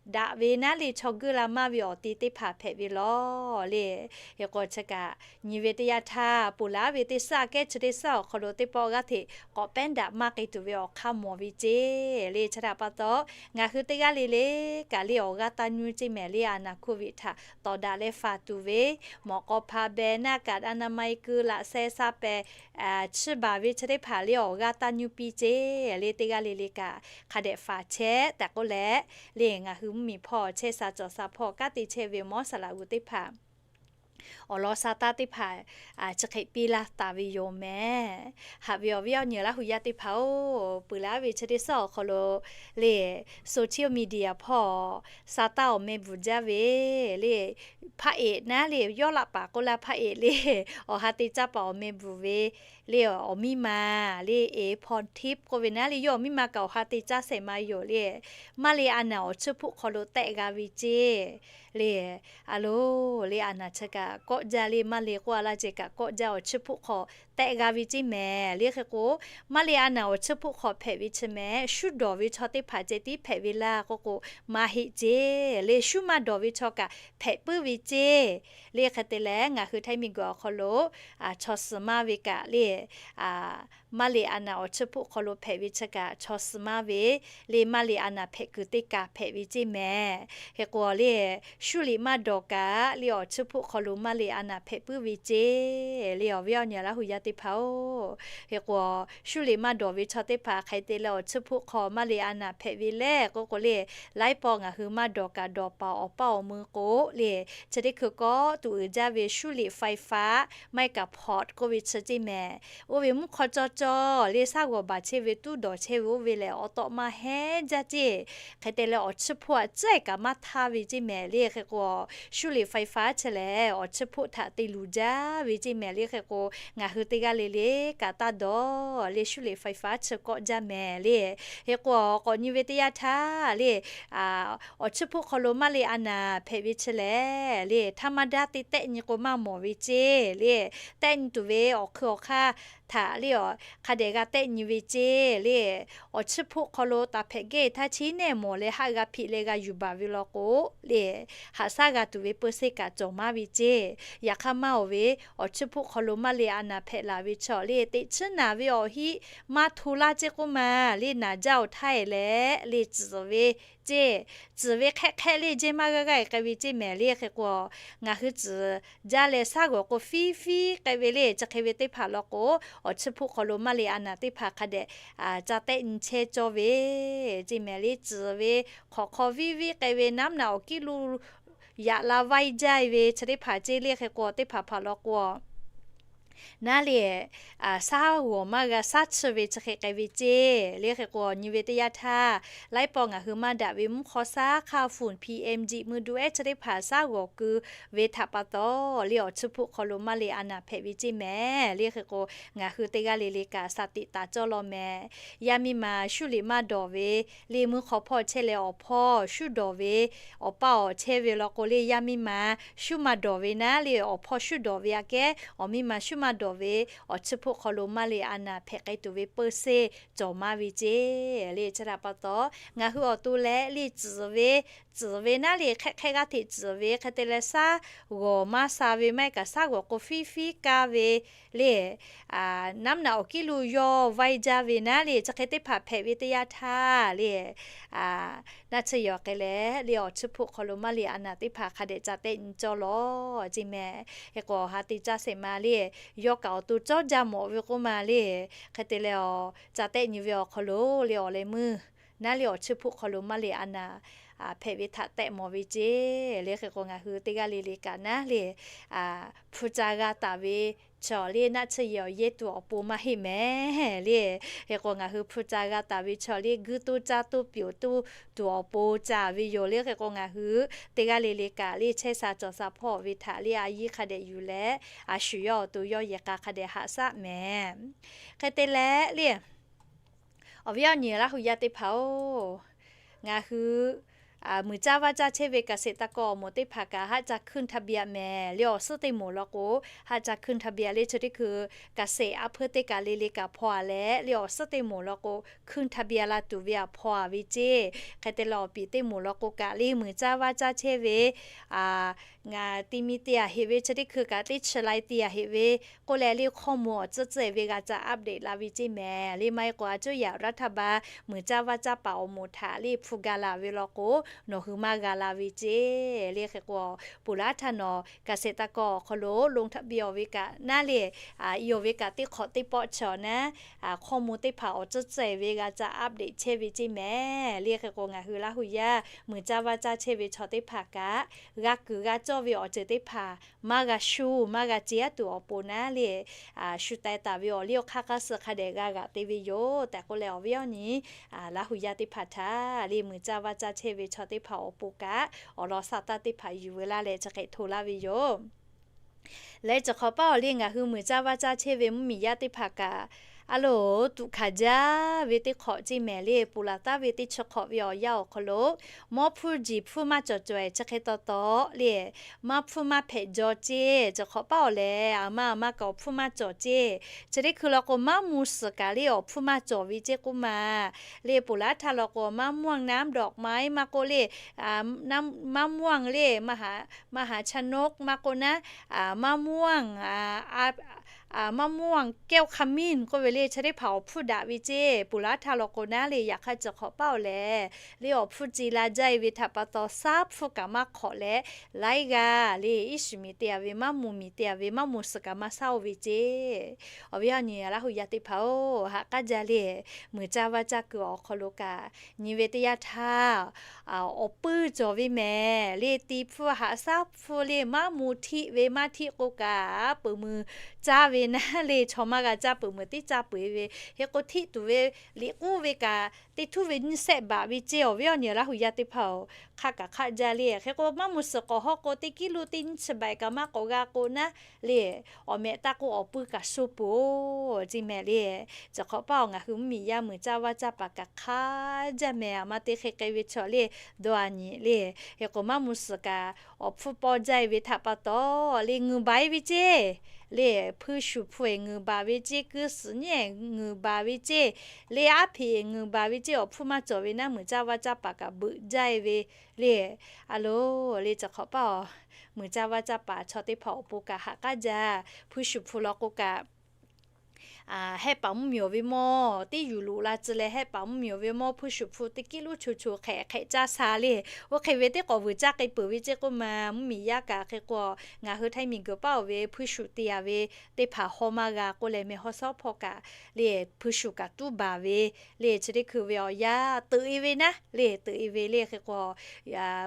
daꞈ ve naˉ le, chaw guiˇ la maˇ ve awˬ ti teˇ hpaˍ hpehꞈ ve law le. Hk'e k'o chi kaꞈ nyi ve teˇ yanˇ htaˇ, ponˬ laˬ ve teˇ suhˉ aꞈ kehˉ chi teˇ suhˉ awˬ hk'aw lo teˇ pawˆ g'aˇ hteꞈ k'awꞈ แปด daꞈ maˇ k'ai tuˬ ve awˬ hk'aˇ mawˬ ve ceˇ le. Chi htaꞈ pa taw, ngaˬ hui teˇ g'aˇ le le kaꞈ le awˬ g'aˇ taˇ nuˇ ceˇ mehˍ le, a naˬ โควิด htaꞈ tawˍ daꞈ leh faˍ tuˬ ve mawꞈ k'aw hpa beh naˇ kaꞈ a naˬ ma e keu laꞈ sheh sha pehˍ chiˇ baˬ ve chi teˇ hpaˍ le awˬ g'aˇ taˇ nuˇ piˇ ceˇ le. Teˇ g'aˇ le le kaꞈ hk'a dehꞈ faˍ chehˇ tehꞈ k'oˆ leh, le ngaˬ hui mvuhˇmiˬ hpawˇ chehˇ sha cawˬ sha hpawˇ kanˉ te chehˇ ve mawˇ saˍ laꞈ g'uˬ teˇ hpaˍ awˬ lawn sha taˇ teˇ hpaˍ chi hk'e piˇ laˇ taˍ ve yoˬ mehˍ. Haꞈ ve awˬ viˉ awˬ nyi Laˇ hu yaˇ teˇ hpaˍ-oˬ, peuˬ laˬ ve chi teˇ suhˉ awˬ hk'aw lo le social media hpawˇ sha taˇ awˬ meh bvuhˬ jaˇ ve le, hpaˆ eꞈ naˉ le, yawˇ laꞈ paˍ k'oˆ laˇ hpaˆ eꞈ le, awˬ ha te caˇ paˍ awˬ meh bvuhˬ ve le, awˬ miˇ ma le, eˍ hpaw hteˇ k'oˆ ve naˉ le, yawˇ awˬ miˇ ma kaꞈ awˬ ha te caˇ shehˍ ma yoˬ le. Maˇ le a naˬ awˬ chiˇ hpuˆ hk'aw lo tehˆ g'a ve ceˇ le. A loˬ le, a naˬ chi kaꞈ kawˆ jaˇ le, maˇ le k'oˆ a laˇ ceh kaꞈ kawˆ jaˇ awˬ chiˇ hpuˆ hk'aw tehˆ g'a ve ceˇ mehˍ. Le hk'e k'o, maˇ le a naˬ awˬ chiˇ hpuˆ hk'aw hpehꞈ ve chi mehˍ, shu dawˬ ve chaw teˇ hpaˍ ceh tiˉ hpehꞈ ve laˇ k'oˆ k'o, maˇ heˆ ceˇ le. Shu maˇ dawˬ ve chaw kaꞈ hpehꞈ puiˉ ve ceˇ le. Hk'e te leh, ngaˬ hui Htaiˇ miˬguiˬ awˬ hk'aw lo chaw suh maˇ ve kaꞈ le, maˇ le a naˬ awˬ chiˇ hpuˆ hk'aw lo hpehꞈ ve chi kaꞈ chaw suh maˇ ve le, maˇ le a naˬ hpehꞈ kuiˬ teˇ kaˬ hpehꞈ ve ceˇ mehˍ. Hk'e k'o le, shu liꞈ maˇ dawˬ kaꞈ le awˬ chiˇ hpuˆ hk'aw lo maˇ le a naˬ hpehꞈ puiˉ ve ceˇ le, awˬ viˉ awˬ nyi Laˇ hu yaˇ teˇ hpaˍ-oˬ. Hk'e k'o, shu liꞈ maˇ dawˬ ve chaw teˇ hpaˍ hk'e te leh awˬ chiˇ hpuˆ hk'aw maˇ le a naˬ hpehꞈ ve le k'oˆ k'o le, laiˉ pawˆ ngaˬ hui maˇ dawˬ kaꞈ dawˬ paˍ awˬ paˇ awˬ mui k'o le, chi teˇ hkui kawˆ tuˬ uiˍ jaˇ ve shu liꞈ ไฟฟ้า maˇ heˆ kaꞈ พอร์ต k'oˆ ve chi ceˇ mehˍ. Oˇ ve mvuhˇ hk'aw cawˇ cawˇ le, shaˉ g'awˬ baˬ chehˇ ve tuˉ dawˬ chehˇ ve oˇ ve lehˬ, awˬ tawˆ maˇ heˉ jaˇ ceˇ. Hk'e te leh awˬ chiˇ hpuˆ aꞈ cehˇ kaꞈ maˇ htaˇ ve ceˇ mehˍ le. Hk'e k'o, shu liꞈ ไฟฟ้า chi lehˬ awˬ chiˇ hpuˆ htaꞈ te luˬ jaˇ ve ceˇ mehˍ le. Hk'e k'o, ngaˬ hui teˇ g'aˇ le le kaꞈ taˇ dawˬ le, shu liꞈ ไฟฟ้า chi kawˆ jaˇ mehˍ le. Hk'e k'o, k'awꞈ nyi ve teˇ yanˇ htaˇ le, awˬ chiˇ hpuˆ hk'aw lo maˇ le a naˬ hpehꞈ ve chi lehˬ le, ธรรมดา te tehˆ nyi k'o maˇ mawˬ ve ceˇ le. Tehˆ nyi tuˬ ve awˬ hk'ui awˬ hk'aˇ htaꞈ le, hk'a dehꞈ g'a tehˆ nyi ve ceˇ le. Awˬ chiˇ hpuˆ hk'aw lo taˍ hpehꞈ geh htaˇ chi nehˬ mawˬ leh haˆ g'a hpiꞈ leh g'a yuˬ baˬ ve law k'o le, haꞈ shaˉ g'a tuˬ ve peu se kaꞈ cawˬ maˇ ve ceˇ. Yaꞈ hk'aˇ maˇ oˬ ve, awˬ chiˇ hpuˆ hk'aw lo maˇ le a naˬ hpehꞈ laˬ ve chaw le, teꞈ chiˉ naˬ ve awˬ hiˆ maˇ hto laˇ ceˇ k'oˆ ma le, naˬ jaˇ oˬ htaˇ e leh le tcuhˍ ve ceˇ. Tcuhˍ ve hk'ehˆ hk'ehˆ le jehˇ maˇ g'aˇ g'aˇ e k'ai ve ceˇ mehˍ le. Hk'e k'o, ngaˬ hui tcuhˍ jaˇ leh shaˉ g'awˬ k'o fiˉ fiˉ k'ai ve le, chi hk'e ve teˇ hpaˍ law k'o, awˬ chiˇ hpuˆ hk'aw lo maˇ le a naˬ teˇ hpaˍ hk'a dehꞈ ca tehˆ nyi chehˇ cawˇ ve ceˇ mehˍ le. Tcuhˍ ve hk'awꞈ hk'aw viˉ viˉ k'ai ve naˉ naꞈ awˬ kiˉ lo yaꞈ la vaiˇ jaˇ ve chi teˇ hpaˍ ceˇ le. Hk'e k'o, teˇ hpaˍ hpaˍ law k'o naˉ le, shaˉ g'awˬ maˇ g'a shaˉ chi ve chi hk'e k'ai ve ceˇ le. Hk'e k'o, nyi ve teˇ yanˇ htaˇ, laiˉ pawˆ ngaˬ hui maˇ daꞈ ve mvuhˇ hk'aw shaˉ hk'aˇ fuˍ PM ji mui du ehˉ chi teˇ hpaˍ shaˉ g'awˬ keu ve htaꞈ pa taw le, awˬ chiˇ hpuˆ hk'aw lo maˇ le a naˬ hpehꞈ ve ceˇ mehˍ le. Hk'e k'o, ngaˬ hui teˇ g'aˇ le le kaꞈ shaˍ tiꞈ taˍ cawˇ law mehˍ. Yaˇ miˇ ma shu liꞈ maˇ dawˬ ve le, mvuhˇ hk'aw hpawˇ chehˇ leh awˬ hpawˇ shu dawˬ ve, awˬ paˇ awˬ chehˇ ve law k'o le, yaˇ miˇ ma shu maˇ dawˬ ve naˉ le, awˬ hpawˇ shu dawˬ ve aꞈ kehˉ awˬ miˇ ma shu maˇ dawˬ ve, awˬ chiˇ hpuˆ hk'aw lo maˇ le a naˬ hpehꞈ k'ai tuˬ ve peu se cawˬ maˇ ve ceˇ le. Chi htaꞈ pa taw, ngaˬ hui awˬ to leh le tcuhˍ ve, tcuhˍ ve naˉ le hk'ehˆ hk'ehˆ g'aˇ hteꞈ tcuhˍ ve hk'e te leh shaˉ g'awˬ maˇ sha ve maˇ heˆ kaꞈ shaˉ g'awˬ k'o fiˉ fiˉ kaˇ ve le, naˉ naꞈ awˬ kiˉ lo yawˇ vaiˇ jaˇ ve naˉ le, chi hk'e teˇ hpaˍ hpehꞈ ve teˇ yanˇ htaˇ le, naˆ tsuhˇ yaw k'ai leh le awˬ chiˇ hpuˆ hk'aw lo maˇ le a naˬ teˇ hpaˍ hk'a dehꞈ ca tehˆ nyi cawˇ law ceˇ mehˍ. Hk'e k'o, awˬ ha te caˇ shehˍ ma le yawˇ kaꞈ awˬ to cawˇ jaˇ mawˬ ve k'oˆ ma le. Hk'e te leh, awˬ ca tehˆ nyi ve awˬ hk'aw lo le awˬ leh meuˇ naˉ le awˬ chiˇ hpuˆ hk'aw lo maˇ le a naˍ hpehꞈ ve htaꞈ tehˆ mawˬ ve ceˇ le. Hk'e k'o ngaˬ hui teˇ g'aˇ le le kaꞈ naˉ le hpu ca g'a taˍ ve chaw le naˆ tsuhˇ yehˬ awˬ yehˇ tuˬ awˬ pon maˇ heˆ mehˍ le. Hk'e k'o ngaˬ hui hpu ca g'a taˍ ve chaw le guiˇ toˇ caˇ toˇ pyoˬ toˇ tuˬ awˬ pon ca ve yoˬ le. Hk'e k'o ngaˬ hui teˇ g'aˇ le le kaꞈ le chehˇ sha cawˬ sha hpawˇ ve htaꞈ le a yiˇ hk'a dehꞈ yuˬ leh, a shu yawˇ awˬ to yawˇ yehˬ k'a hk'a dehꞈ haꞈ shaˆ mehˍ. Hk'e te leh le awˬ viˉ awˬ nyi Laˇ hu yaˇ teˇ hpaˍ-oˬ, ngaˬ hui muiˬ caˇ vaˇ caˇ chehˇ ve เกษตรกร awˬ moˍ teˇ hpaˍ kaꞈ haˆ ca ขึ้นทะเบียน mehˍ le. Awˬ suhˉ teˇ moˍ law k'o haˆ ca ขึ้นทะเบียน le chi teˇ hkui เกษตร อำเภอ teˇ kaꞈ le le kaꞈ hpaw a leh le awˬ suhˉ teˇ moˍ law k'o ขึ้นทะเบียน la tuˬ ve aꞈ hpaw a ve ceˇ. Hk'e te leh awˬ piˍ teˇ moˍ law k'o kaꞈ le muiˬ caˇ vaˇ caˇ chehˇ ve ngaˬ ti mi te a heꞈ ve chi teˇ hkui kaꞈ teˇ chi lai te a heꞈ ve k'oˆ leh le ข้อมูล awˬ tcuhˉ tcuhˉ ve g'a ca update la ve ceˇ mehˍ le. Maˇ heˆ k'o a cuˇ yaꞈ รัฐบาล muiˬ caˇ vaˇ caˇ paˍ awˬ moˍ htaꞈ le hpu ga la ve law k'o nawˬ hui maˇ g'a la ve ceˇ le. Hk'e k'o, ponˬ laˉ htaˇ nawˬ เกษตรกร awˬ hk'aw lo ลงทะเบียน awˬ ve kaꞈ naˉ le, i awˬ ve kaꞈ teˇ hk'awꞈ teˇ pawˆ chi awˬ naˉ ข้อมูล teˇ hpaˍ awˬ tcuhˉ tcuhˉ ve g'a ca update chehˇ ve ceˇ mehˍ le. Hk'e k'o ngaˬ hui Laˇ hu yaˇ muiˬ caˇ vaˇ caˇ chehˇ ve chaw teˇ hpaˍ kaꞈ g'a kuiˬ g'a cawˇ ve awˬ ceuˬ teˇ hpaˍ maˇ g'a shu maˇ g'a ce aˉ tuˬ awˬ pon naˉ le shu taiˍ taˍ ve awˬ liˇ awˬ hk'aˇ hk'aˇ suh hk'a dehꞈ g'a g'aꞈ te ve yoˬ tehꞈ k'oˆ leh awˬ viˉ awˬ nyi Laˇ hu yaˇ teˇ hpaˍ htaꞈ le muiˬ caˇ vaˇ caˇ chehˇ ve chaw teˇ hpaˍ awˬ pon kaꞈ awˬ lawn saˍ taˇ teˇ hpaˍ yuˬ veu laˇ leh chi hk'e hto laˇ ve yoˬ. Leh chi hk'awꞈ paˇ awˬ le ngaˬ hui muiˬ caˇ vaˇ caˇ chehˇ ve mvuhˇmiˬ yaˇ teˇ hpaˍ kaꞈ a loˍ tuꞈ hkanˍ jaˇ ve teˇ hk'awꞈ ceˇ mehˍ le. Ponˬ laˬ taˍ ve teˇ chi hk'awꞈ ve awˬ yanˇ awˬ hk'aw lo mawˇ hpfuhˇ jiˬ hpfuhˇ maˇ cawˬ cawˬ-e chi hk'e taw taw le maˇ hpfuhˇ maˇ hpehꞈ jaw ceˇ. Chi hk'awꞈ paˇ awˬ lehˬ, aˬ ma aˬ ma kaꞈ awˬ hpfuhˇ maˇ cawˬ ceˇ. Chi teˇ hkui law k'o maˇ mvuh suhˍ kaꞈ le awˬ hpuˇ maˇ cawˬ ve ceˇ k'oˆ ma le. Ponˬ laˉ htaˇ law k'o maˇ mvuhˇ naˉ dawꞈ ma maˇ k'oˆ le, maˇ mvuhˇ le, maˇ haˍ cha noˆ maˇ k'oˆ naˉ, maˇ mvuhˇ maˇ mvuhˇ แก้วขมิ้น k'oˆ ve le chi teˇ hpaˍ awˬ hpuˇ daꞈ ve ceˇ. Ponˬ laˉ htaˇ law k'o naˉ le yaꞈ hk'aˇ chi hk'awꞈ paˇ awˬ lehˬ le awˬ hpfuhˇ ce la jaˇ e ve htaꞈ pa taw saˉ hpfuhˇ kaꞈ maˇ hk'awꞈ leh laiˉ g'aˇ le iˉ shiˍ miˬ te a ve maˇ mvuh miˬ te a ve maˇ mvuh suhˍ kaꞈ maˇ shaˉ oˇ ve ceˇ. Awˬ viˉ awˬ nyi Laˇ hu yaˇ teˇ hpaˍ-oˬ, haꞈ k'aˉ jaˇ le muiˬ caˇ vaˇ caˇ kuiˬ awˬ hk'aw lo kaꞈ nyi ve teˇ yanˇ htaˇ awˬ puiˇ cawˬ ve mehˍ le. Ti hpfuhˇ haꞈ shaˉ hpfuhˇ le maˇ mvuh htiˆ ve maˇ htiˆ k'o kaꞈ peuˬ meuˬ caˇ ve naˉ le chaw maˇ g'a caˇ peuˬ meuˬ tiˉ caˇ peuˬ e ve. Hk'e k'o htiˆ tuˬ ve liꞈ k'uˉ ve kaꞈ teˇ htuˉ ve nyiˇ shehˆ baꞈ ve ceˇ. Awˬ viˉ awˬ nyi Laˇ hu yaˇ teˇ hpaˍ-oˬ, hk'a kaꞈ hk'aˆ jaˇ le. Hk'e k'o maˇ mvuh suhˍ k'awꞈ hawˇ k'o teˇ kiˉ lo teˇ nyiˇ chi baꞈ kaꞈ maˇ k'awꞈ g'a k'o naˉ le awˬ mehꞈ taˇ k'oˆ awˬ puiˇ kaꞈ sho peuˬ-oˬ ceˇ mehˍ le. Chi hk'awꞈ paˇ awˬ ngaˬ hui mvuhˇmiˬ yaˇ muiˬ caˇ vaˇ caˇ paˍ kaꞈ hk'aˇ jaˇ mehˍ. Aˬ ma te hk'e k'ai ve chaw le dawˇ a nyi le. Hk'e k'o maˇ mvuh suhˍ kaꞈ awˬ hpfuhˇ pawˇ jaˇ e ve htaꞈ pa taw le ngeuˍ baˬ e ve ceˇ le. Hpuiˇ shuˍ hpu e ngeuˍ baˬ ve ceˇ, kuiˇ suhˍ nyiˉ e ngeuˍ baˬ ve ceˇ le, aˉ hpeꞈ e ngeuˍ baˬ ve ceˇ. Awˬ hpfuhˇ maˇ cawˬ ve naˉ muiˬ caˇ vaˇ caˇ paˍ kaꞈ beuꞈ jaˇ e ve le. A loˍ le chi hk'awꞈ paˇ awˬ muiˬ caˇ vaˇ caˇ paˍ chaw teˇ hpaˍ awˬ pon kaꞈ haꞈ k'aˉ jaˇ. Hpuiˇ shuˍ hpu law k'o kaꞈ hehˆ paˍ mvuhˇmiˬ awˬ ve mawˇ teˇ yuˬ loꞈ la tcuh leh hehˆ paˍ mvuhˇmiˬ awˬ ve mawˇ hpuiˇ shuˍ hpu teˇ kiˉ loˉ cho cho hk'ehꞈ hk'ehꞈ caˇ sha le. Oˇ hk'e ve teˇ k'awꞈ vuiˬ caˇ k'ai peuˬ ve ceˇ k'oˆ ma mvuhˇmiˬ yaˇ kaꞈ hk'e k'o ngaˬ hui htaiˇ miˬ guiˬ paˉ oˬ ve hpuiˇ shuˍ te a ve teˇ hpaˍ haw maˇ g'a k'oˆ leh meh haw shawˉ hpawˇ kaꞈ le hpuiˇ shuˍ kaꞈ tuˉ baˬ ve le chi teˇ hkui ve awˬ yanˇ teuꞈ e ve naˉ le teuꞈ e ve le. Hk'e k'o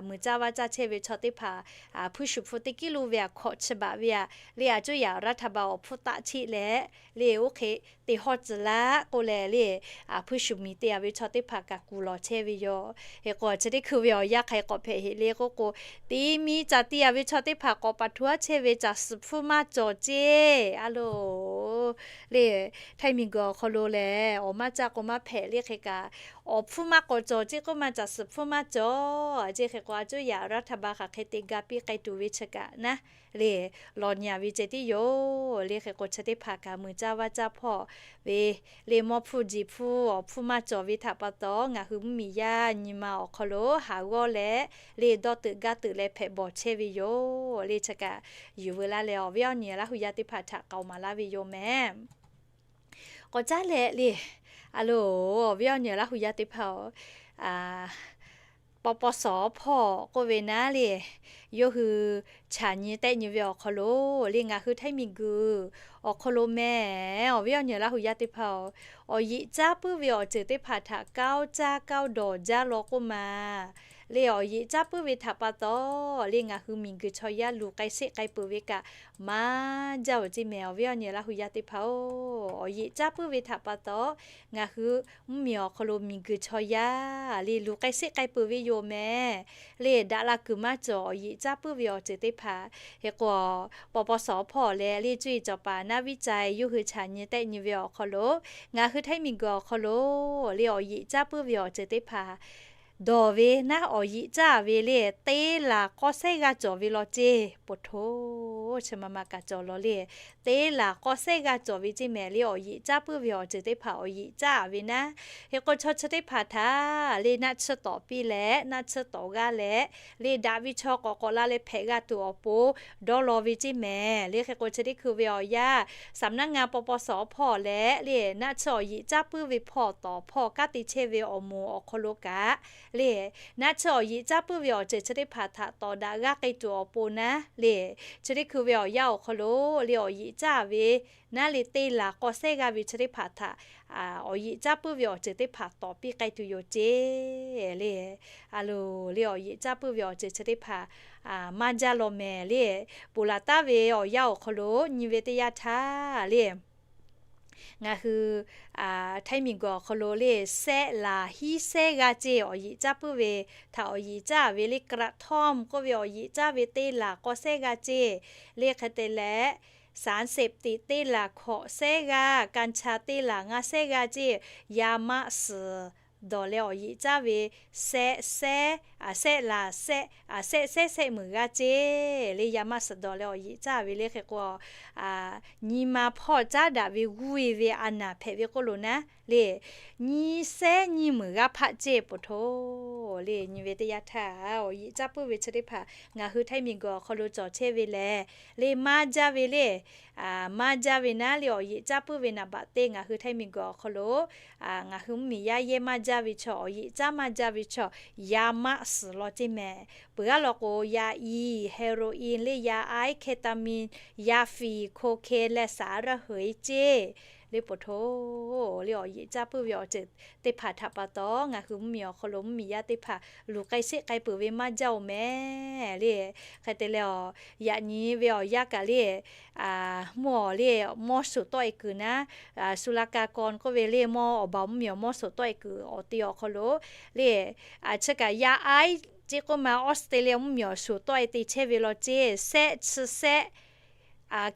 muiˬ caˇ vaˇ caˇ chehˇ ve chaw teˇ hpaˍ hpuiˇ shuˍ hpu teˇ kiˉ loˉ ve aꞈ hkawꞈ chi baˬ ve aꞈ le a cuˇ yaꞈ รัฐบาล awˬ hpfuhˇ taˆ cheˆ leh le oˇ hk'e te hawˇ tcuh laˇ k'oˆ leh le hpuiˇ shuˍ miˬ te a ve chaw teˇ hpaˍ kaꞈ kuˬ lawˬ chehˇ ve yoˬ. Hk'e k'o chi teˇ hkui ve awˬ yanˇ hk'aˬ hk'e k'awꞈ hpehꞈ heˆ le k'oˆ k'o ti mi caˬ te a ve chaw teˇ hpaˍ k'awꞈ paˍ htu aˉ chehˇ ve caˬ suhˍ hpfuhˇ maˇ cawˬ ceˇ. A loˍ le htaiˇ miˬ guiˬ awˬ hk'aw lo lehˬ awˬ maˇ caˇ k'o maˇ hpehꞈ le. Hk'e kaꞈ awˬ hpfuhˇ maˇ k'awꞈ cawˬ ceˇ k'oˆ ma caˬ suhˍ hpfuhˇ maˇ cawˬ ceˇ. Hk'e k'o a cuˇ yaꞈ รัฐบาล hk'aˬ hk'e te ga piˇ k'ai tuˬ ve chi kaꞈ naˉ le lawˬ nyi a ve ceh tiˉ yoˬ le. Hk'e k'o chi teˇ hpaˍ kaꞈ muiˬ caˇ vaˇ caˇ hpawˇ ve le mawˇ hpfuhˇ jiˬ hpfuhˇ awˬ hpfuhˇ maˇ cawˬ ve htaꞈ pa taw ngaˬ hui mvuhˇmiˬ yaˇ nyi ma awˬ hk'aw lo haˍ g'awˇ leh le dawˇ teuꞈ gaˇ teuꞈ leh hpehꞈ bawˬ chehˇ ve yoˬ le. Chi kaꞈ yuˬ veu laˇ leh awˬ viˉ awˬ nyi Laˇ hu yaˇ teˇ hpaˍ htaꞈ k'aoˍ maˍ laˇ ve yoˬ mehˍ. K'awꞈ caˉ leh le a loˍ awˬ viˉ awˬ nyi Laˇ hu yaˇ teˇ hpaˍ-oˬ, paw paw sawˍ hpawˇ k'oˆ ve naˉ le, yawˇ hui chaꞈ nyi tehˆ nyi ve awˬ hk'aw lo le, ngaˬ hui htaiˇ miˬguiˬ awˬ hk'aw lo meh, awˬ viˉ awˬ nyi Laˇ hu yaˇ teˇ hpaˍ-oˬ, awˬ yeꞈ caˉ puiˉ ve awˬ ceuˬ teˇ hpaˍ htaꞈ kaoˇ caˇ kaoˇ dawˬ jaˇ law k'oˆ ma le, awˬ yeꞈ caˉ puiˉ ve htaꞈ pa taw le, ngaˬ hui miˬguiˬ chaw yaˇ luˬ k'ai sheˆ k'ai peuˬ ve kaꞈ maˇ jaˇ-oˬ ceˇ meh, awˬ viˉ awˬ nyi Laˇ hu yaˇ teˇ hpaˍ-oˬ. Awˬ yeꞈ caˉ puiˉ ve htaꞈ pa taw ngaˬ hui mvuhˇmiˬ awˬ hk'aw lo miˬguiˬ chaw yaˇ le luˬ k'ai sheˆ k'ai peuˬ ve yoˬ meh le, daꞈ la kuiˬ maˇ cawˬ awˬ yeꞈ caˉ puiˉ ve awˬ ceuˬ teˇ hpaˍ. Hk'e k'o, paw paw sawˍ hpawˇ leh le cuˇ yiˍ cawˬ paˍ naˉ viˉ ca-e yawˇ hui chaꞈ nyi tehˆ nyi ve awˬ hk'aw lo ngaˬ hui htaiˇ miˬguiˬ awˬ hk'aw lo le awˬ yeꞈ caˉ puiˉ ve awˬ ceuˬ teˇ hpaˍ dawˬ ve naˉ, awˬ yeꞈ caˉ ve le teˇ laˬ k'awˇ sehˉ g'aˇ cawˬ ve law ceˇ. Poˬ htoꞈ, chi ma ma kaꞈ cawˬ law le, teˇ laˬ k'awˇ sehˉ g'aˇ cawˬ ve ceˇ meh le, awˬ yeꞈ caˉ puiˉ ve awˬ ceuˬ teˇ hpaˍ awˬ yeꞈ caˉ ve naˉ. Hk'e k'o, chaw chi teˇ hpaˍ htaꞈ le naˆ tsuhˇ tawˍ piˇ leh naˆ tsuhˇ tawˍ g'aˇ leh le daꞈ ve chaw k'awꞈ k'awꞈ la leh hpehꞈ g'a tuˬ awˬ pon dawˇ law ve ceˇ meh le. Hk'e k'o, chi teˇ hkui ve awˬ yanˇ saˍnaˆ ngaˇ paw paw sawˍ hpawˇ leh le naˆ tsuhˇ awˬ yeꞈ caˉ puiˉ ve hpawˇ tawˍ hpawˇ kanˉ te chehˇ ve awˬ moˍ awˬ hk'aw lo kaꞈ le, naˆ tsuhˇ awˬ yeꞈ caˉ puiˉ ve awˬ ceuˬ chi teˇ hpaˍ htaꞈ tawˍ daꞈ g'aˇ k'ai tuˬ awˬ pon naˉ le, chi teˇ hkui ve awˬ yanˇ awˬ hk'aw lo le awˬ yeꞈ caˉ ve naˉ le teˇ laˬ k'awˇ sehˉ g'aˇ ve chi teˇ hpaˍ htaꞈ awˬ yeꞈ caˉ puiˉ ve awˬ ceuˬ teˇ hpaˍ tawˍ piˇ k'ai tuˬ yoˬ ceˇ le. A loˬ le, awˬ yeꞈ caˉ puiˉ ve awˬ ceuˬ chi teˇ hpaˍ maˇ jaˇ law meh le. Ponˬ laˬ taˉ ve awˬ yanˇ awˬ hk'aw lo nyi ve teˇ yanˇ htaˇ le, ngaˬ hui htaiˇ miˬguiˬ awˬ hk'aw lo le sehˆ laˬ hiˉ sehˉ g'aˇ ceˇ awˬ yeꞈ caˉ puiˉ ve htaꞈ awˬ yeꞈ caˉ ve le กระท่อม k'oˆ ve awˬ yeꞈ caˉ ve teˇ laˬ k'awˇ sehˉ g'aˇ ceˇ le. Hk'e te leh, สารเสพติด teˇ laˬ hkawꞈ sehˉ g'aˇ, กัญชา teˇ laˬ ngaˇ sehˉ g'aˇ ceˇ yaˇ maˆ suhˍ dawˬ leh awˬ yeꞈ caˉ ve sehˆ sehˉ, sehˆ laˬ sehˆ, sehˆ sehˉ sehˆ meuˍ g'aˇ ceˇ le yaˇ maˆ suhˍ dawˬ leh awˬ yeꞈ caˉ ve le. Hk'e k'o, nyi ma hpawˇ caˉ daꞈ ve g'uˇ e ve a naˍ hpehꞈ ve k'oˆ lo naˉ le, nyi sehˉ nyi meuˍ g'aˇ hpaˆ ceˇ. Poˬ htoꞈ le, nyi ve teˇ yanˇ htaˇ awˬ yeꞈ caˉ puiˉ ve chi teˇ hpaˍ ngaˬ hui htaiˇ miˬguiˬ awˬ hk'aw lo cawˬ chehˇ ve lehˬ le maˇ jaˇ ve le, maˇ jaˇ ve naˉ le awˬ yeꞈ caˉ puiˉ ve naˍ baꞈ te ngaˬ hui htaiˇ miˬguiˬ awˬ hk'aw lo ngaˬ hui mvuhˇmiˬ yaˇ yehˇ maˇ jaˇ ve chaw, awˬ yeꞈ caˉ maˇ jaˇ ve chaw, yaˇ maˆ suhˍ law ceˇ meh. Peuˬ g'aˇ law k'o, yaˇ i, heroin le, yaˇ ice, ketamine, yaˇ fiˍ, cocaine leh สารระเหย ceˇ le. Poˬ htoꞈ le, awˬ yeꞈ caˉ puiˉ ve awˬ ceuˬ teˇ hpaˍ htaꞈ pa taw ngaˬ hui mvuhˇmiˬ awˬ hk'aw lo mvuhˇmiˬ yaˇ teˇ hpaˍ luˬ k'ai sheˆ k'ai peuˬ ve maˇ jaˇ-oˬ meh le. Hk'e te leh, yaꞈ nyi ve awˬ yanˇ kaꞈ le, mvuhˇ awˬ le mawˇ shoˍ tawˆ e kuiˬ naˉ, ศุลกากร k'oˆ ve le mawˇ awˬ baˬ mvuhˇmiˬ awˬ mawˇ shoˍ tawˆ e kuiˬ awˬ te awˬ hk'aw lo le, chi kaꞈ yaˇ ice ceˇ k'oˆ ma, Australia mvuhˇmiˬ awˬ shoˍ tawˆ e te chehˇ ve law ceˇ. Sehˆ chi sehˆ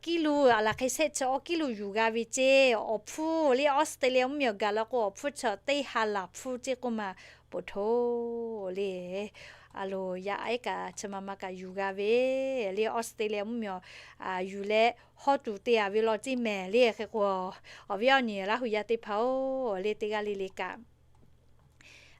kiˉ luˬ, a laˬ hk'e sehˆ chi awˇ kiˉ luˬ yuˬ g'a ve ceˇ. Awˬ hpfuhˇ le Australia mvuhˇmiˬ awˬ gaˬ la k'o, awˬ hpfuhˇ chi teˇ ha laˬ hpfuhˇ ceˇ k'oˆ ma. Poˬ htoꞈ le, a loˬ yaˇ ice kaꞈ chi ma ma kaꞈ yuˬ g'a ve le Australia mvuhˇmiˬ awˬ yuˬ leh hawˇ tuˬ te a ve law ceˇ meh le. Hk'e k'o, awˬ viˉ awˬ nyi Laˇ hu yaˇ teˇ hpaˍ-oˬ le, teˇ g'aˇ le le kaꞈ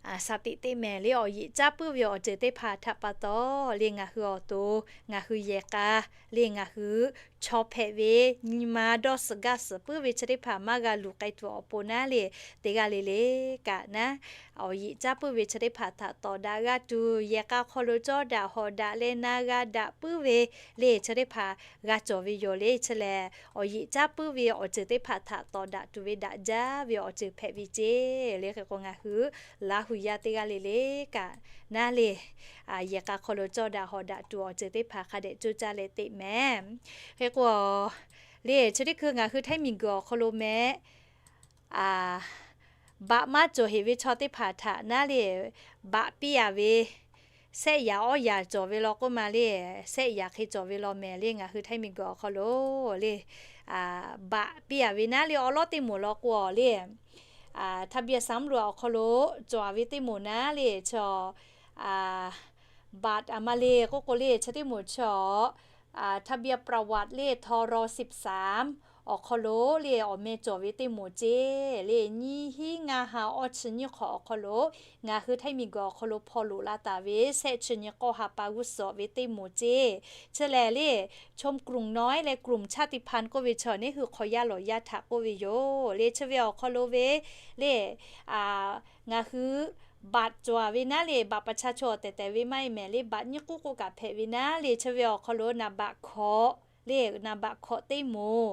สติ teˇ meh le awˬ yeꞈ caˉ puiˉ ve awˬ ceuˬ teˇ hpaˍ htaꞈ pa taw le ngaˬ hui awˬ to, ngaˬ hui yehˬ k'a le ngaˬ hui chaw hpehꞈ ve nyi ma dawˇ suhˍ gaˇ suhˍ puiˉ ve chi teˇ hpaˍ maˇ g'a luˬ k'ai tuˬ awˬ pon naˉ le, teˇ g'aˇ le le kaꞈ naˉ, awˬ yeꞈ caˉ puiˉ ve chi teˇ hpaˍ htaꞈ tawˍ daꞈ g'a tuˬ, yehˬ k'a hk'aw lo cawˇ daꞈ hawˍ daꞈ leh na g'a daꞈ puiˉ ve le chi teˇ hpaˍ g'a cawˬ ve yoˬ le. Chi lehˬ, awˬ yeꞈ caˉ puiˉ ve awˬ ceuˬ teˇ hpaˍ htaꞈ tawˍ daꞈ tuˬ ve daꞈ jaˇ ve awˬ ceuˬ hpehꞈ ve ceˇ le. Hk'e k'o, ngaˬ hui Laˇ hu yaˇ teˇ g'aˇ le le kaꞈ naˉ le, yehˬ k'a hk'aw lo cawˇ daꞈ hawˍ daꞈ tuˬ awˬ ceuˬ teˇ hpaˍ hk'a dehꞈ coˇ caˇ leh teꞈ meh. Hk'e k'o, le chi teˇ hkui ngaˬ hui htaiˇ miˬguiˬ awˬ hk'aw lo meh baꞈ maˇ cawˬ heˍ ve chaw teˇ hpaˍ htaꞈ naˉ le, baꞈ piˇ a ve, sehˆ yaꞈ awˇ yaꞈ cawˬ ve law k'oˆ ma le, sehˆ yaꞈ hk'e cawˬ ve law meh le ngaˬ hui htaiˇ miˬguiˬ awˬ hk'aw lo le, baꞈ piˇ a ve naˉ le awˉ lawˉ teˇ moˍ law k'o le, ทะเบียนสำรวจ awˬ hk'aw lo cawˬ a ve teˇ moˍ naˉ le chi baꞈ a ma le k'oˆ k'o le chi teˇ moˍ chi ทะเบียนประวัติ le ทร สิบสาม awˬ hk'aw lo le awˬ meh cawˬ ve teˇ moˍ ceˇ le. Nyiˇ hinˉ ngaˇ ha awˇ chi nyiˇ hk'awꞈ awˬ hk'aw lo ngaˬ hui htaiˇ miˬguiˬ awˬ hk'aw lo hpaw loꞈ la taˍ ve sehˆ chi nyi k'awˇ ha pa g'uˇ suhˍ ve teˇ moˍ ceˇ. Chi lehˬ le, ชมกลุ่มน้อย leh กลุ่มชาติพันธุ์ k'oˆ ve chi neˉ hui hk'aw yaˇ lawˬ yaˇ htaꞈ k'oˆ ve yoˬ le. Chi ve awˬ hk'aw lo ve le, ngaˬ hui บัตร cawˬ ve naˉ le, บัตรประชาชน awˬ tehˬ tehˬ ve maˇ heˆ mehˍ le, บัตร nyiˇ k'uˉ k'oˆ kaꞈ hpehꞈ ve naˉ le, chi ve awˬ hk'aw lo นามบัตร hkawꞈ le, นามบัตร hkawꞈ teˇ moˍ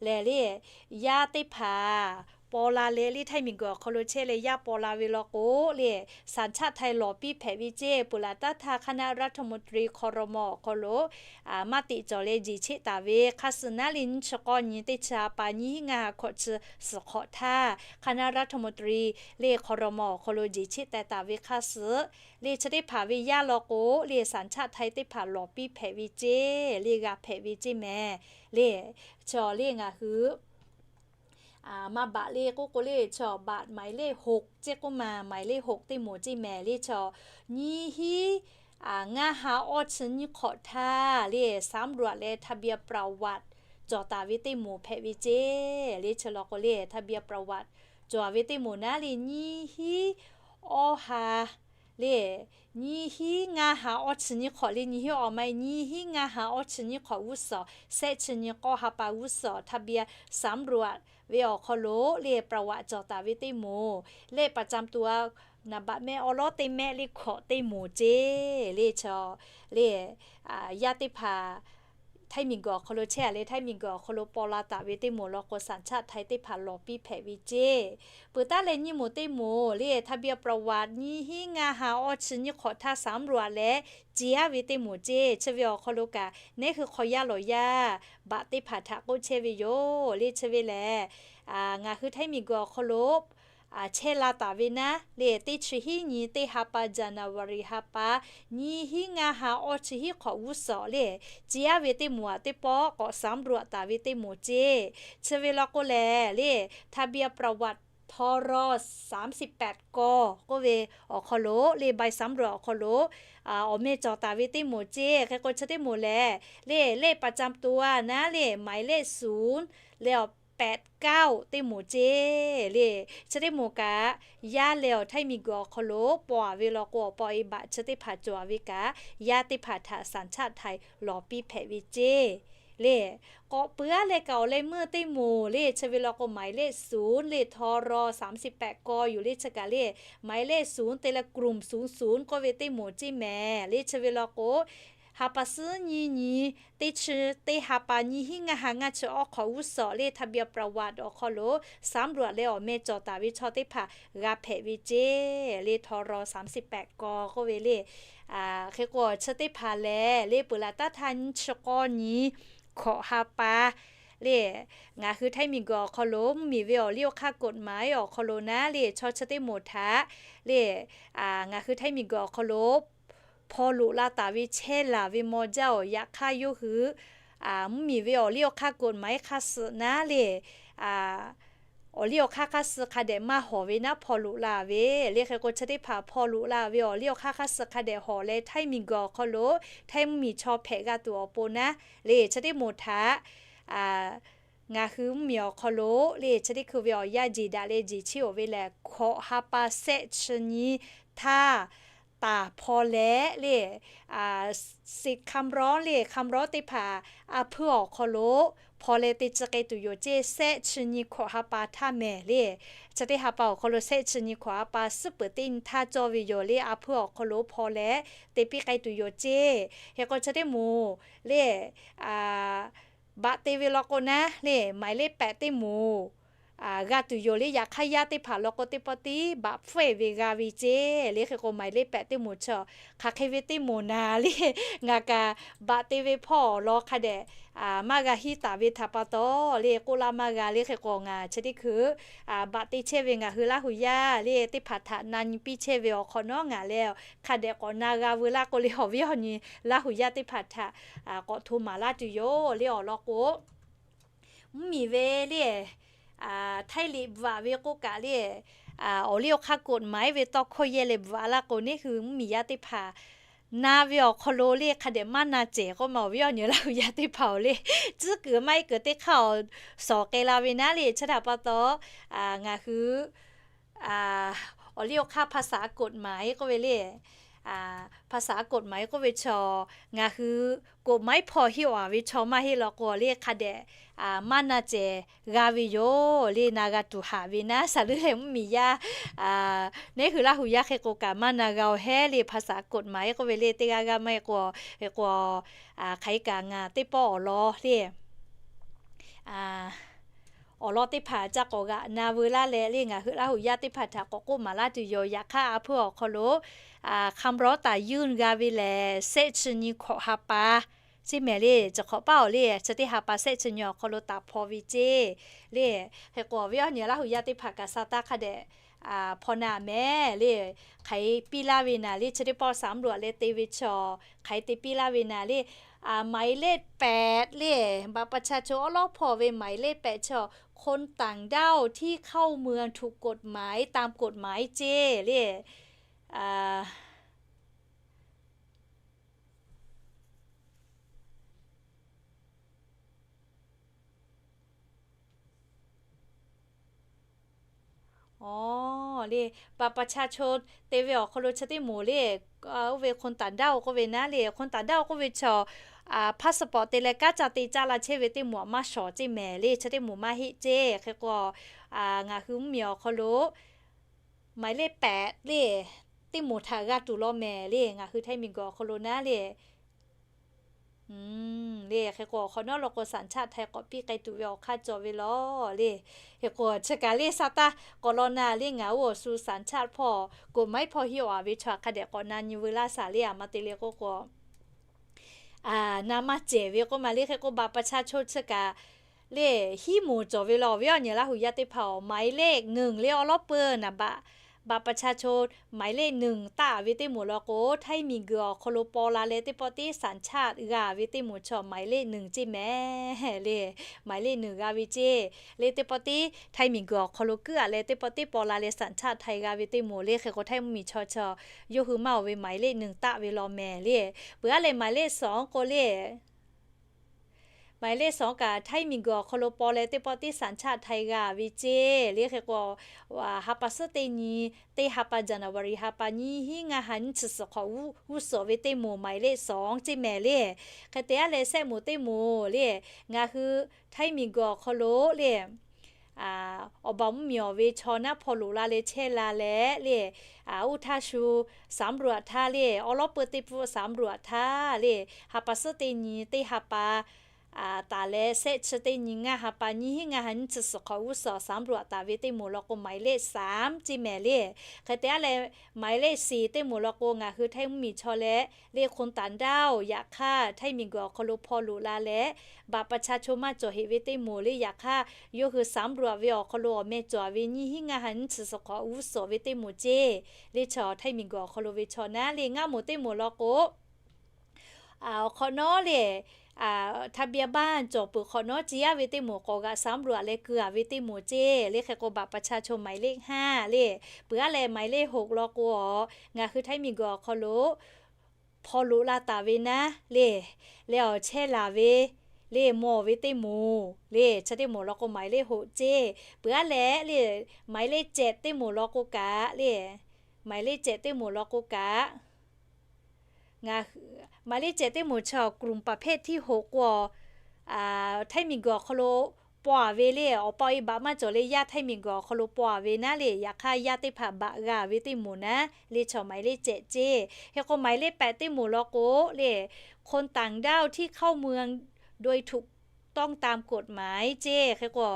lehˬ le, yaˇ teˇ hpaˍ paw la leh le, htaiˇ miˬguiˬ awˬ hk'aw lo chehˇ leh yaˇ paw la ve law k'o le, สัญชาติไทย lawˬ piˇ hpehꞈ ve ceˇ. Peuˬ laˬ taˇ htaˇ คณะรัฐมนตรี ครม. awˬ hk'aw lo maˇ teꞈ cawˬ leh jeˬ cheˆ taˍ ve hk'a suhˍ naˉ le, nyiˇ chi k'awˇ nyi teˇ chi ha pa nyiˇ hinˉ ngaˇ ha hkawꞈ chi suhˍ hk'awꞈ htaˇ, คณะรัฐมนตรี le ครม. awˬ hk'aw lo jeˬ cheˆ teh taˍ ve hk'a suhˍ le, chi teˇ hpaˍ ve yaˇ law k'o le, สัญชาติไทย teˇ hpaˍ lawˬ piˇ hpehꞈ ve ceˇ le, g'a hpehꞈ ve ceˇ mehˍ le. Chi le ngaˬ hui นามบัตร le k'oˆ k'o le, chi บัตร หมายเลขหก ceˇ k'oˆ ma, หมายเลขหก teˇ moˍ ceˇ mehˍ le. Chi nyiˇ hinˉ ngaˇ ha awˇ chi nyiˇ hk'awꞈ htaˇ le, สำรวจ leh ทะเบียนประวัติ cawˬ taˍ ve teˇ moˍ hpehꞈ ve ceˇ le. Chi law k'o le, ทะเบียนประวัติ cawˬ ve teˇ moˍ naˉ le, nyiˇ hinˉ awˇ ha le, nyiˇ hinˉ ngaˇ ha awˇ chi nyiˇ hk'awꞈ le, nyiˇ hinˉ awˇ maˇ heˆ, nyiˇ hinˉ ngaˇ ha awˇ chi nyiˇ hk'awꞈ g'uˇ suhˍ, shehˆ chi nyi k'awˇ ha pa g'uˇ suhˍ, ทะเบียนสำรวจ ve awˬ hk'aw lo le, ประวัติ cawˬ taˍ ve teˇ moˍ, เลขประจำตัว นามบัตร mehˆ awˉ lawˉ teˇ mehˆ le hkawꞈ teˇ moˍ ceˇ le. Chi le yaˇ teˇ hpaˍ htaiˇ miˬguiˬ awˬ hk'aw lo chehˇ a leh, htaiˇ miˬguiˬ awˬ hk'aw lo paw la taˍ ve teˇ moˍ law k'o, สัญชาติไทย teˇ hpaˍ lawˬ piˇ hpehꞈ ve ceˇ. Peuˬ taˉ leh nyiˇ moˍ teˇ moˍ le, ทะเบียนประวัติ nyiˇ hinˉ ngaˇ ha awˇ chi nyiˇ hk'awꞈ htaˇ สำรวจ leh ce aˉ ve teˇ moˍ ceˇ. Chi ve awˬ hk'aw lo kaꞈ, neˉ hui hk'aw yaˇ lawˬ yaˇ บัตร teˇ hpaˍ htaꞈ k'oˆ chehˇ ve yoˬ le. Chi ve lehˬ, ngaˬ hui htaiˇ miˬguiˬ awˬ hk'aw lo chehˇ la taˍ ve naˉ le, teˇ chi hiˉ nyi teˇ ha pa, January ha pa, nyiˇ hinˉ ngaˇ ha awˇ chi hiˉ hk'awꞈ g'uˇ suhˍ le, ce aˉ ve teˇ moˍ aꞈ teˇ pawˆ k'awꞈ สำรวจ taˍ ve teˇ moˍ ceˇ. Chi ve law k'o lehˬ le, ทะเบียนประวัติ ทร สามสิบแปด ก k'oˆ ve awˬ hk'aw lo le, ใบสำรวจ awˬ hk'aw lo awˬ meh cawˬ taˍ ve teˇ moˍ ceˇ. Hk'e k'o chi teˇ moˍ lehˬ le, เลขประจำตัว naˉ le, หมายเลขศูนย์ leh awˬ แปดเก้า teˇ moˍ ceˇ le. Chi teˇ moˍ kaꞈ, yaˇ leh awˬ htaiˇ miˬguiˬ awˬ hk'aw lo paw a ve law k'o, awˬ paw e บัตร chi teˇ hpaˍ cawˬ a ve kaꞈ, yaˇ teˇ hpaˍ htaꞈ สัญชาติไทย lawˬ piˇ hpehꞈ ve ceˇ le. K'awꞈ peuˬ aˉ leh kaꞈ awˬ leh meuˇ teˇ moˍ le, chi ve law k'o หมายเลขศูนย์ le, ทร สามสิบแปด ก yoˬ le. Chi kaꞈ le, หมายเลขศูนย์ te leh กลุ่มศูนย์ศูนย์ k'oˆ ve teˇ moˍ ceˇ mehˍ le. Chi ve law k'o, ha pa suhˉ nyiˇ nyi teˇ chi teˇ ha pa, nyiˇ hinˉ ngaˇ ha ngaˇ chi awˇ hk'awꞈ g'uˇ suhˍ le, ทะเบียนประวัติ awˬ hk'aw lo สำรวจ leh awˬ meh cawˬ taˍ ve chaw teˇ hpaˍ g'a hpehꞈ ve ceˇ le. ทร สามสิบแปด ก k'oˆ ve le. Hk'e k'o, chi teˇ hpaˍ lehˬ le, peuˬ laˬ taˇ htaˇ nyiˇ chi k'awˇ nyi hkawꞈ ha pa le, ngaˬ hui htaiˇ miˬguiˬ awˬ hk'aw lo mvuhˇmiˬ ve awˬ liˇ awˬ hk'aˇ กฎหมาย awˬ hk'aw lo naˉ le, chaw chi teˇ moˍ htaꞈ le, ngaˬ hui htaiˇ miˬguiˬ awˬ hk'aw lo hpaw loꞈ la taˍ ve chehˇ laˬ ve maw jaˇ awˬ. Yaꞈ hk'aˇ yawˇ hui mvuhˇmiˬ ve awˬ liˇ awˬ hk'aˇ กฎหมาย hk'a suhˍ naˉ le, awˬ liˇ awˬ hk'aˇ hk'a suh hk'a dehꞈ maˇ hawˍ ve naˉ hpaw loꞈ la ve le. Hk'e k'o, chi teˇ hpaˍ hpaw loꞈ la ve awˬ liˇ awˬ hk'aˇ hk'a suh hk'a dehꞈ hawˍ leh, htaiˇ miˬguiˬ awˬ hk'aw lo htaiˇ mvuhˇmiˬ chaw hpehꞈ g'a tuˬ awˬ pon naˉ le, chi teˇ moˍ htaꞈ ngaˬ hui mvuhˇmiˬ awˬ hk'aw lo le, chi teˇ hkui ve awˬ yanˇ jeˬ daꞈ leh jeˬ cheˇ oˬ ve lehˬ, hkawꞈ ha pa shehˆ chi nyi htaˇ taˍ hpaw leh le, สิทธิ์คำร้อง le, คำร้อง teˇ hpaˍ a hpuiˇ awˬ hk'aw lo hpaw leh te tcuh k'ai tuˬ yoˬ ceˇ. Shehˆ chi nyi hkawꞈ ha pa htaˇ mehˍ le, chi teˇ ha pa awˬ hk'aw lo shehˆ chi nyi hkawꞈ ha pa suhˉ peuˬ teˇ nyi htaˇ cawˇ ve yoˬ le, a hpuiˇ awˬ hk'aw lo hpaw leh te piˇ k'ai tuˬ yoˬ ceˇ. Hk'e k'o, chi teˇ moˍ le, baꞈ te ve law k'o naˉ le, หมายเลขแปด teˇ moˍ g'a tuˬ yoˬ le. Yaꞈ hk'aˇ yaˇ teˇ hpaˍ law k'o, teˇ pawˆ tiˉ baꞈ hpfuhˆ ve g'a ve ceˇ le. Hk'e k'o, หมายเลขแปด teˇ moˍ chi hk'aˬ hk'e ve teˇ moˍ naˍ le, ngaˬ kaꞈ baꞈ te ve hpawˇ awˬ lawn hk'a dehꞈ maˇ g'a hiˉ taˍ ve htaꞈ pa taw le, k'oˆ laˇ maˇ g'a le. Hk'e k'o, ngaˬ chi teˇ hkui baꞈ te chehˇ ve ngaˬ hui Laˇ hu yaˇ le teˇ hpaˍ htaꞈ na nyi piˇ chehˇ ve awˬ hk'awꞈ nawˉ ngaˬ leh hk'a dehꞈ k'awꞈ na g'a veu laˇ k'o le, awˬ viˉ awˬ nyi Laˇ hu yaˇ teˇ hpaˍ htaꞈ k'awꞈ hto maˍ laˇ tuˬ yoˬ le. Awˬ lawn k'o, mvuhˇmiˬ ve le, htaiˇ liꞈ bvuhꞈ ve k'oˆ kaꞈ le, awˬ liˇ awˬ hk'aˇ กฎหมาย ve tawˇ hkawˇ yehˇ leh bvuhꞈ laˇ k'o, neˉ hui mvuhˇmiˬ yaˇ teˇ hpaˍ na ve awˬ hk'aw lo le hk'a dehꞈ maˇ na cehˬ k'oˆ ma, awˬ viˉ awˬ nyi Laˇ hu yaˇ teˇ hpaˍ-oˬ le, tcuhˉ kuiˬ maˇ heˆ kuiˬ teˇ hk'aˇ awˬ shawˍ k'ai la ve naˉ le. Chi htaꞈ pa taw, ngaˬ hui awˬ liˇ awˬ hk'aˇ ภาษา กฎหมาย k'oˆ ve le, ภาษากฎหมาย k'oˆ ve chaw, ngaˬ hui กฎหมาย hpawˇ hiˆ awˬ ve chaw maˇ heˆ law k'o le, hk'a dehꞈ maˇ na cehˬ g'a ve yoˬ le. Na g'a tuˬ haˍ ve naˉ, shaˍ leuˉ leh mvuhˇmiˬ yaˇ, neˉ hui Laˇ hu yaˇ hk'e k'o kaꞈ maˇ na g'a-oˬ hehˉ le. ภาษากฎหมาย k'oˆ ve le teˇ g'aˇ g'aˇ maˇ heˆ k'o, hk'e k'o, hk'aˬ hk'e kaꞈ ngaˬ teˇ pawˆ awˬ lawn le awˬ lawn teˇ hpaˍ ca k'awꞈ g'aꞈ na veu laˇ leh le, ngaˬ hui Laˇ hu yaˇ teˇ hpaˍ htaꞈ k'awꞈ k'oˆ maˍ laˇ tuˬ yoˬ. Yaꞈ hk'aˇ a hpeuˇ awˬ hk'aw lo, hk'a mrawˉ taˍ yunˇ g'a ve lehˬ, shehˆ chi nyi hkawꞈ ha pa ceˇ mehˍ le. Chi hk'awꞈ paˇ awˬ le, chi teˇ ha pa shehˆ chi nyi awˬ hk'aw lo taˍ hpaw ve ceˇ le. Hk'e k'o, awˬ viˉ awˬ nyi Laˇ hu yaˇ teˇ hpaˍ kaꞈ sa taˇ hk'a dehꞈ hpaw na mehˍ le. Hk'aˬ hk'e piˇ laˇ ve naˍ le, chi teˇ pawˆ สำรวจ leh te ve chaw, hk'aˬ hk'e te piˇ laˇ ve naˍ le, หมายเลขแปด le, บัตรประชาชน awˉ lawˉ hpawˇ ve หมายเลขแปด chaw, คนต่างด้าวที่เข้าเมืองถูกกฎหมาย ตามกฎหมาย ceˇ le. Awˬ le, บัตรประชาชน te ve awˬ hk'aw lo chi teˇ moˍ le, oˇ ve คนต่างด้าว k'oˆ ve naˉ le, คนต่างด้าว k'oˆ ve chaw, passport te leh kanˉ ca te caˇ la chehˇ ve teˇ moˍ maˇ shawˍ ceˇ mehˍ le. Chi teˇ moˍ maˇ heˆ ceˇ. Hk'e k'o, ngaˬ hui mvuhˇmiˬ awˬ hk'aw lo หมายเลขแปด le, teˇ moˍ htaꞈ g'a tuˬ law mehˍ le. Ngaˬ hui Htaiˇ miˬguiˬ awˬ hk'aw lo naˉ le, le hk'e k'o, awˬ hk'awꞈ nawˉ law k'o, สัญชาติไทย k'awꞈ piˇ k'ai tuˬ ve awˬ hk'aˇ cawˬ ve law le. Hk'e k'o, chi kaꞈ le sa taˇ k'awꞈ law na le, ngaˬ oˇ awˬ shu สัญชาติ hpawˇ, กฎหมาย hpawˇ hiˆ awˬ ve chaw hk'a dehꞈ k'awꞈ na nyi veu laˇ shaˍ le. A ma te le k'oˆ k'o, na maˇ cehˬ ve k'oˆ ma le. Hk'e k'o, บัตรประชาชน chi kaꞈ le, hiˉ moˍ cawˬ ve law. Awˬ viˉ awˬ nyi Laˇ hu yaˇ teˇ hpaˍ, หมายเลขหนึ่ง le awˉ lawˉ peuˬ naˍ baꞈ, บัตรประชาชน หมายเลขหนึ่ง taˆ ve teˇ moˍ law k'o, Htaiˇ miˬguiˬ awˬ hk'aw lo paw la leh teˇ pawˆ tiˉ สัญชาติ g'a ve teˇ moˍ chaw หมายเลขหนึ่ง ceˇ mehˍ le. หมายเลขหนึ่ง g'a ve ceˇ le. Teˇ pawˆ tiˉ Htaiˇ miˬguiˬ awˬ hk'aw lo kuiˉ a leh teˇ pawˆ tiˉ paw la leh สัญชาติไทย g'a ve teˇ moˍ le. Hk'e k'o, Htaiˇ mvuhˇmiˬ chaw chaw yawˇ hui maˇ oˬ ve หมายเลขหนึ่ง taˆ ve law mehˍ le. Peuˬ aˉ leh หมายเลขสอง k'o le, หมายเลขสอง kaꞈ Htaiˇ miˬguiˬ awˬ hk'aw lo paw leh teˇ pawˆ tiˉ สัญชาติไทย g'a ve ceˇ le. Hk'e k'o, ha pa suhˉ teˇ nyi, teˇ ha pa January ha pa nyiˇ hinˉ ngaˇ ha nyiˇ chi suhˍ hk'awꞈ g'uˇ suhˍ ve teˇ moˍ หมายเลขสอง ceˇ mehˍ le. Hk'e te aˉ leh sehˆ moˍ teˇ moˍ le, ngaˬ hui Htaiˇ miˬguiˬ awˬ hk'aw lo le, awˬ baˬ mvuhˇmiˬ awˬ ve chaw naˉ hpaw loꞈ la leh chehˇ la leh le, oˇ htaˇ shu สำรวจ htaˇ le, awˉ lawˉ peuˬ teˇ pfuhˆ สำรวจ htaˇ le, ha pa suhˉ teˇ nyi, teˇ ha pa taˍ leh sehˆ chi teˇ nyi ngaˇ ha pa nyiˇ hinˉ ngaˇ ha nyiˇ chi suhˍ hk'awꞈ g'uˇ suhˍ สำรวจ taˍ ve teˇ moˍ law k'o หมายเลขสาม ceˇ mehˍ le. Hk'e te aˉ leh หมายเลขสี่ teˇ moˍ law k'o, ngaˬ hui Htaiˇ mvuhˇmiˬ chaw leh le คนต่างด้าว yaꞈ hk'aˇ Htaiˇ miˬguiˬ awˬ hk'aw lo hpaw loꞈ la leh บัตรประชาชน maˇ cawˬ heꞈ ve teˇ moˍ le, yaꞈ hk'aˇ yawˇ hui สำรวจ ve awˬ hk'aw lo awˬ meh cawˬ ve nyiˇ hinˉ ngaˇ ha nyiˇ chi suhˍ hk'awꞈ g'uˇ suhˍ ve teˇ moˍ ceˇ le. Chaw Htaiˇ miˬguiˬ awˬ hk'aw lo ve chaw naˉ le, ngaˇ moˍ teˇ moˍ law k'o, awˬ hk'awꞈ nawˉ le, ทะเบียนบ้าน cawˬ peuˬ hk'awꞈ nawˉ ci yaˇ ve teˇ moˍ k'awꞈ g'aꞈ สำรวจ leh keu a ve teˇ moˍ ceˇ le. Hk'e k'o, บัตรประชาชน หมายเลขห้า le, peuˬ aˉ leh หมายเลขหก law k'o, ngaˬ hui Htaiˇ miˬguiˬ awˬ hk'aw lo hpaw loꞈ la taˍ ve naˉ le, leh awˬ chehˇ laˬ ve le, mawˬ ve teˇ moˍ le, chi teˇ moˍ law k'o หมายเลขหก ceˇ. Peuˬ aˉ leh le, หมายเลขเจ็ด teˇ moˍ law k'o kaꞈ le, หมายเลขเจ็ด teˇ moˍ law k'o kaꞈ, ngaˬ hui หมายเลขเจ็ด teˇ moˍ chaw กลุ่มประเภทที่หก k'o, Htaiˇ miˬguiˬ awˬ hk'aw lo paw a ve le, awˬ pa awˬ e baꞈ maˇ cawˬ le, yaˇ Htaiˇ miˬguiˬ awˬ hk'aw lo paw a ve naˉ le, yaꞈ hk'aˇ yaˇ teˇ hpaˍ baꞈ g'a ve teˇ moˍ naˉ le, chaw หมายเลขเจ็ด ceˇ. Hk'e k'o หมายเลขแปด teˇ moˍ law k'o le, คนต่างด้าวที่เข้าเมืองโดยถูกต้องตามกฎหมาย ceˇ. Hk'e k'o,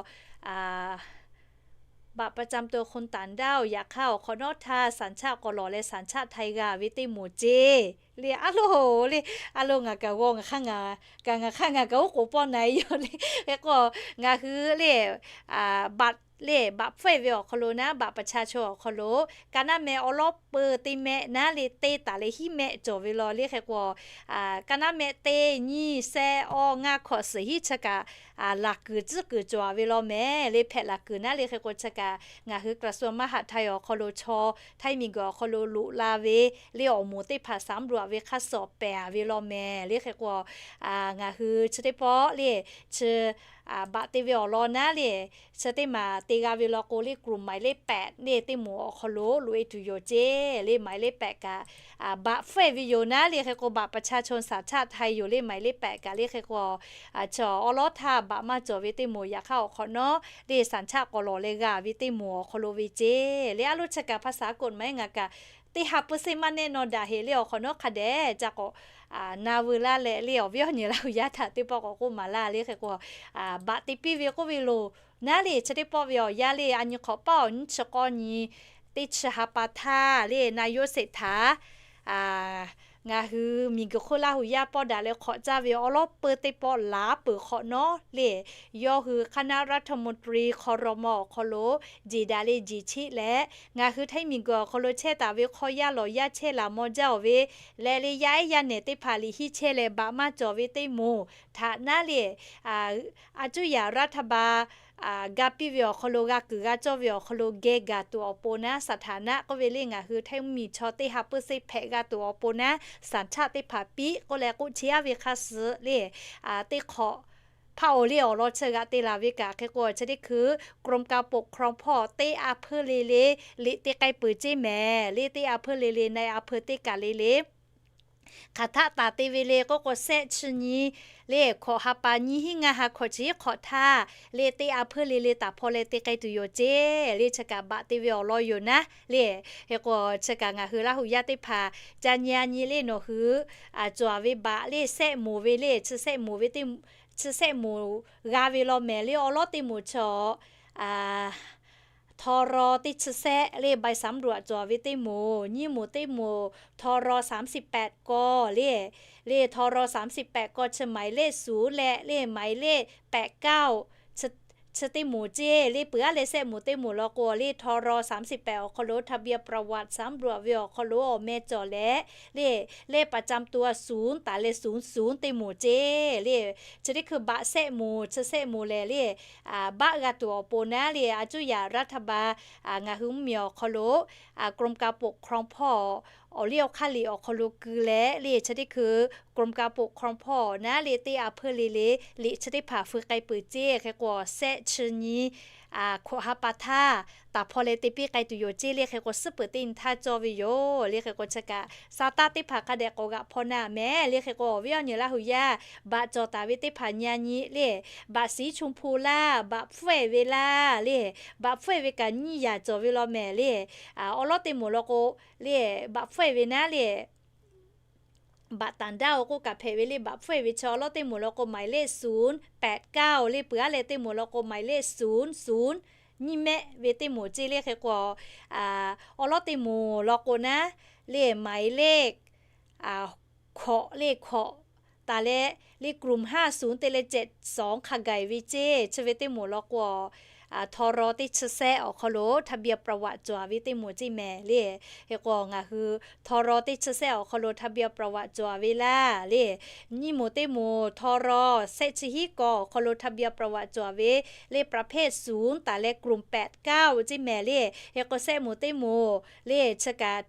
บัตรประจำตัวคนต่างด้าว yaꞈ hk'aˇ awˬ hk'awꞈ nawˉ htaˇ สัญชาติ k'awꞈ lawˬ leh สัญชาติไทย g'a ve teˇ moˍ ceˇ le. A loˬ le, a loˬ ngaˬ kaꞈ g'aw ngaˬ hk'aˇ ngaˬ, kaꞈ ngaˬ hk'aˇ ngaˬ kaꞈ oˉ k'oˍ pawˆ na e yoˬ le. Hk'e k'o, ngaˬ hui le, บัตร le, บัตร hpfuhˆ ve awˬ hk'aw lo naˉ, บัตรประชาชน awˬ hk'aw lo, ka naˉ meh awˉ lawˉ peuˬ teˇ mehˆ naˉ le, te taˍ leh hiˉ mehˆ cawˬ ve law le. Hk'e k'o, ka naˉ meh teˇ nyiˇ shehˆ awˇ ngaˇ hkawꞈ suhˍ hiˉ chi kaꞈ laˬ kuiˬ tcuhˉ kuiˬ cawˬ a ve law mehˍ le, hpehꞈ laˬ kuiˬ naˉ le. Hk'e k'o, chi kaꞈ ngaˬ hui กระทรวงมหาดไทย awˬ hk'aw lo chaw Htaiˇ miˬguiˬ awˬ hk'aw lo loꞈ la ve le, awˬ moˍ teˇ hpaˍ สำรวจ ve hk'aˇ suh pehˬ a ve law mehˍ le. Hk'e k'o, ngaˬ hui chi teˇ pawˆ le, chi baꞈ te ve awˬ lawn naˉ le, chi teˇ maˬ te g'a ve law k'o le, กลุ่ม หมายเลขแปด le teˇ moˍ awˬ hk'aw lo loꞈ e tuˬ yoˬ ceˇ le. หมายเลขแปด kaꞈ baꞈ hpfuhˆ e ve yoˬ naˉ le. Hk'e k'o บัตรประชาชน สัญชาติไทย yoˬ le. หมายเลขแปด kaꞈ le hk'e k'o, a, chaw awˉ lawˉ htaˇ baꞈ maˇ cawˬ ve teˇ moˍ, yaꞈ hk'aˇ awˬ hk'awꞈ nawˉ le สัญชาติ k'awꞈ lawˬ leh g'a ve teˇ moˍ awˬ hk'aw lo ve ceˇ le. A loˉ chi kaꞈ ภาษากฎหมาย ngaˬ kaꞈ teˇ ha เปอร์เซ็นต์ maˇ nehˆ naw daꞈ heˆ le. Awˬ hk'awꞈ nawˉ hk'a dehꞈ ca k'awꞈ na veu laˇ leh le, awˬ viˉ awˬ nyi Laˇ huˍ yaˇ htaꞈ teˇ pawˆ k'awꞈ k'oˆ maˍ laˇ le. Hk'e k'o baꞈ te piˇ ve k'oˆ ve loˬ naˉ le. Chi teˇ pawˆ ve awˬ yanˇ le, a nyi hk'awꞈ paˇ awˬ nyiˇ chi k'awˇ nyi teˇ chi ha pa htaˇ le, นายกเศรษฐา ngaˬ hui miˬguiˬ hk'oˆ Laˇ huˍ yaˇ pawˆ daꞈ leh hk'awꞈ caˇ ve awˉ lawˉ peu teˇ pawˆ laˬ peuˬ hk'awꞈ nawˉ le, yawˇ hui คณะรัฐมนตรี ครม. awˬ hk'aw lo jeˬ daꞈ le jeˬ cheˆ leh, ngaˬ hui htaiˇ miˬguiˬ awˬ hk'aw lo chehˇ taˍ ve hk'aw yaˇ lawˬ yaˇ chehˇ laˬ maw jaˇ-oˬ ve leh le, yaˇ ehˉ yaˇ nehˬ teˇ hpaˍ liꞈ hiˉ chehˇ leh baꞈ maˇ cawˬ ve teˇ moˍ htaꞈ naˉ le, a cuˇ yaꞈ รัฐบาล ga piˇ ve awˬ hk'aw lo g'a kuiˬ g'a cawˇ ve awˬ hk'aw lo geh gaˬ tuˬ awˬ pon naˉ, สถานะ k'oˆ ve le, ngaˬ hui htaiˇ miˬ chaw teˇ ha เปอร์เซ็นต์ hpehꞈ g'a tuˬ awˬ pon naˉ, สัญชาติ teˇ hpaˍ piˇ k'oˆ leh k'oˆ chehˇ aˉ ve hk'a suh le, teˇ hk'awꞈ hpaˇ awˬ le awˬ lawn chi g'aꞈ te laˬ ve kaꞈ hk'e k'o, chi teˇ hkui กรมการปกครอง hpawˇ teˇ a hpeuˇ le le liꞈ te k'ai peuˬ ceˇ mehˍ le. Teˇ a hpeuˇ le le นายอำเภอ teˇ kaˬ le le hk'aˬ htaˆ taˍ te ve le k'oˆ k'o, shehˆ chi nyi le hkawꞈ ha pa nyiˇ hinˉ ngaˇ ha hkawꞈ chi hiˉ hk'awꞈ htaˇ le, teˇ a hpeuˇ le le taˍ hpaw leh te k'ai tuˬ yoˬ ceˇ le. Chi kaꞈ baꞈ te ve awˬ lawn yoˬ naˉ le. Hk'e k'o, chi kaꞈ ngaˬ hui Laˇ huˍ yaˇ teˇ hpaˍ ca nyi a nyi le, nawˬ hui cawˬ ve baꞈ le shehˆ moˍ ve le, chi shehˆ moˍ ve teˇ, chi shehˆ moˍ g'a ve law mehˍ le. Awˉ lawˉ teˇ moˍ chaw ทร. teˇ chi shehˆ le ใบสำรวจ cawˬ ve teˇ moˍ, nyiˇ moˍ teˇ moˍ ทร. สามสิบแปด กอ le, le ทร. สามสิบแปด กอ chi หมายเลขศูนย์ leh le หมายเลขแปดเก้า chi teˇ moˍ ceˇ le. Peuˬ aˉ leh shehˆ moˍ teˇ moˍ law k'o le ทร. สามสิบแปด awˬ hk'aw lo ทะเบียนประวัติ สำรวจ ve awˬ hk'aw lo awˬ meh cawˬ leh le, เลขประจำตัว ศูนย์ taˍ leh ศูนย์ ศูนย์ teˇ moˍ ceˇ le. Chi teˇ hkui baꞈ shehˆ moˍ chi shehˆ moˍ lehˬ le, baˆ g'a tuˬ awˬ pon naˉ le, a cuˇ yaꞈ รัฐบาล ngaˬ hui mvuhˇmiˬ awˬ hk'aw lo กรมการปกครอง hpawˇ awˬ liˇ awˬ hk'aˇ liꞈ awˬ hk'aw lo keu leh le, chi teˇ hkui กรมการปกครอง hpawˇ naˉ le teˇ a hpeuˇ le le liꞈ chi teˇ hpaˍ feu k'ai peuˬ ceˇ. Hk'e k'o, shehˆ chi nyi hkawꞈ ha pa htaˇ taˍ hpaw leh te piˇ k'ai tuˬ yoˬ ceˇ le. Hk'e k'o, suhˉ peuˬ teˇ nyi htaˇ cawˇ ve yoˬ le. Hk'e k'o, chi kaꞈ sa taˇ teˇ hpaˍ hk'a dehꞈ k'awꞈ g'aꞈ hpaw na mehˍ le. Hk'e k'o, awˬ viˉ awˬ nyi Laˇ huˍ yaˇ baꞈ cawˬ taˍ ve teˇ hpaˍ nyi a nyi le, baꞈ สีชมพู laˇ, baꞈ hpfuhˆ e ve laˇ le, baꞈ hpfuhˆ e ve kaꞈ nyiˇ yaꞈ cawˬ ve law mehˍ le. Awˉ lawˉ teˇ moˍ law k'o le, baꞈ hpfuhˆ e ve naˉ le, baꞈ ต่างด้าว k'oˆ kaꞈ hpehꞈ ve le. Baꞈ hpfuhˆ e ve chi awˉ lawˉ teˇ moˍ law k'o หมายเลขศูนย์แปดเก้า le, peuˬ aˉ leh teˇ moˍ law k'o หมายเลขศูนย์ศูนย์ nyiˇ mehˆ ve teˇ moˍ ceˇ le. Hk'e k'o, awˉ lawˉ teˇ moˍ law k'o naˉ le, หมายเลข hkawꞈ le hkawꞈ taˍ leh le, กลุ่มห้าศูนย์ te leh เจ็ดสอง hk'a gaˬ ve ceˇ. Chi ve teˇ moˍ law k'o, ทร. teˇ chi shehˆ awˬ hk'aw lo ทะเบียนประวัติ cawˬ ve teˇ moˍ ceˇ mehˍ le. Hk'e k'o, ngaˬ hui ทร. teˇ chi shehˆ awˬ hk'aw lo ทะเบียนประวัติ cawˬ ve laˇ le. Nyiˇ moˍ teˇ moˍ ทร. shehˆ chi hiˉ กอ awˬ hk'aw lo ทะเบียนประวัติ cawˬ ve le, ประเภทศูนย์ taˍ leh กลุ่มแปดเก้า ceˇ mehˍ le. Hk'e k'o, shehˆ moˍ teˇ moˍ le chi kaꞈ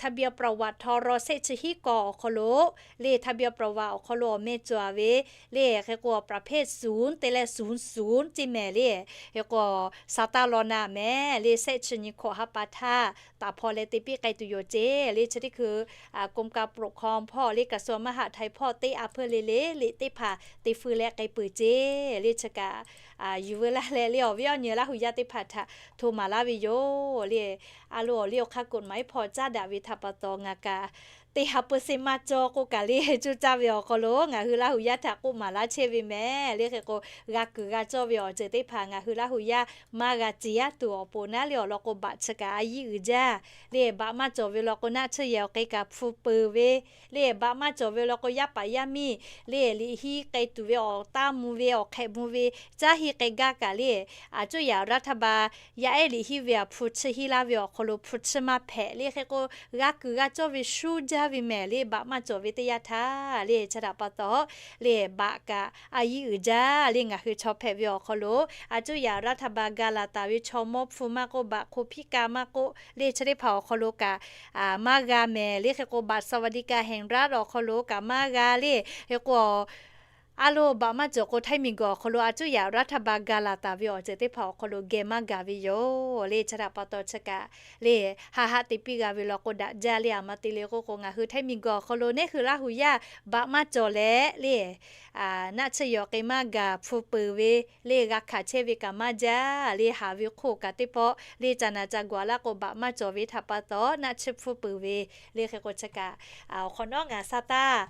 ทะเบียนประวัติ ทร. shehˆ chi hiˉ กอ awˬ hk'aw lo le, ทะเบียนประวัติ awˬ hk'aw lo awˬ meh cawˬ ve le. Hk'e k'o, ประเภทศูนย์ te leh ศูนย์ศูนย์ ceˇ mehˍ le. Hk'e k'o, sa taˇ law na mehˍ le, shehˆ chi nyi hkawꞈ ha pa htaˇ taˍ hpaw leh te piˇ k'ai tuˬ yoˬ ceˇ le. Chi teˇ hkui กรมการปกครอง hpawˇ le, กระทรวงมหาดไทย hpawˇ teˇ a hpeuˇ le le liꞈ teˇ hpaˍ te feu leh k'ai peuˬ ceˇ le. Chi kaꞈ yuˬ veu laˇ leh le, awˬ viˉ awˬ nyi Laˇ huˍ yaˇ teˇ hpaˍ htaꞈ hto maˍ laˇ ve yoˬ le. A lo awˬ liˇ awˬ hk'aˇ กฎหมาย hpawˇ caˉ daꞈ ve htaꞈ pa taw ngaˬ kaꞈ teˇ ha เปอร์เซ็นต์ maˇ cawˇ k'oˆ kaꞈ le, cuˇ caˇ ve awˬ hk'aw lo ngaˬ hui Laˇ huˍ yaˇ htaꞈ k'oˆ maˍ laˇ chehˇ ve mehˍ le. Hk'e k'o, g'a kuiˬ g'a cawˇ ve awˬ ceuˬ teˇ hpaˍ ngaˬ hui Laˇ huˍ yaˇ maˇ g'a ciˍ yaˇ tuˬ awˬ pon naˉ le, awˬ lawn k'o baꞈ chi kaꞈ a yiˇ uiˍ jaˇ le. Baꞈ maˇ cawˬ ve law k'o naˆ tsuhˇ yehˬ awˬ hk'e kaꞈ hpu peuˬ ve le, baꞈ maˇ cawˬ ve law k'o yaˇ paˍ yaˇ miˇ le, liꞈ hiˉ k'ai tuˬ ve awˬ taˇ mvuh ve awˬ hk'ehꞈ mvuh ve caˇ hiˆ k'ai gaˇ kaꞈ le, a cuˇ yaꞈ รัฐบาล yaˇ ehˉ liꞈ hiˉ ve aꞈ hpu chiˇ hiˉ laˇ ve awˬ hk'aw lo hpu chiˇ maˇ hpehꞈ le. Hk'e k'o, g'a kuiˬ g'a cawˇ ve shuˉ jaˇ ve mehˍ le, baꞈ maˇ cawˬ ve teˇ yanˇ htaˇ le. Chi htaꞈ pa taw le, baꞈ kaꞈ a yiˇ uiˍ jaˇ le. Ngaˬ hui chaw hpehꞈ ve awˬ hk'aw lo a cuˇ yaꞈ รัฐบาล ga laˬ taˍ ve chaw mawˇ hpu maˇ k'oˆ, baꞈ hk'o พิการ maˇ k'oˆ le, chi teˇ hpaˍ awˬ hk'aw lo kaꞈ maˇ g'a mehˍ le. Hk'e k'o, บัตรสวัสดิการแห่งรัฐ awˬ hk'aw lo kaꞈ maˇ g'a le. Hk'e k'o, a lo baꞈ maˇ cawˬ k'o, htaiˇ miˬguiˬ awˬ hk'aw lo a cuˇ yaꞈ raˇ htaˇ ba ga laˬ taˍ ve awˬ ceuˬ teˇ hpaˍ awˬ hk'aw lo geh maˇ gaˬ ve yoˬ le. Chi htaꞈ pa taw chi kaꞈ le, haꞈ haꞈ te piˇ g'a ve law k'o daꞈ jaˇ le. A ma te le k'oˆ k'o, ngaˬ hui htaiˇ miˬguiˬ awˬ hk'aw lo neˇ hui Laˇ huˍ yaˇ baꞈ maˇ cawˬ leh le, naˆ tsuhˇ yawˬ k'ai maˇ gaˬ hpu peuˬ ve le, g'a hkanˍ chehˇ ve kaꞈ maˇ jaˇ le. Haˍ ve hk'oˆ kaꞈ teˇ pawˆ le, ca naˬ ca gawˬ laˇ k'o baꞈ maˇ cawˬ ve htaꞈ pa taw naˆ tsuhˇ hpu peuˬ ve le. Hk'e k'o chi kaꞈ awˬ hk'awꞈ nawˉ ngaˬ sa taˇ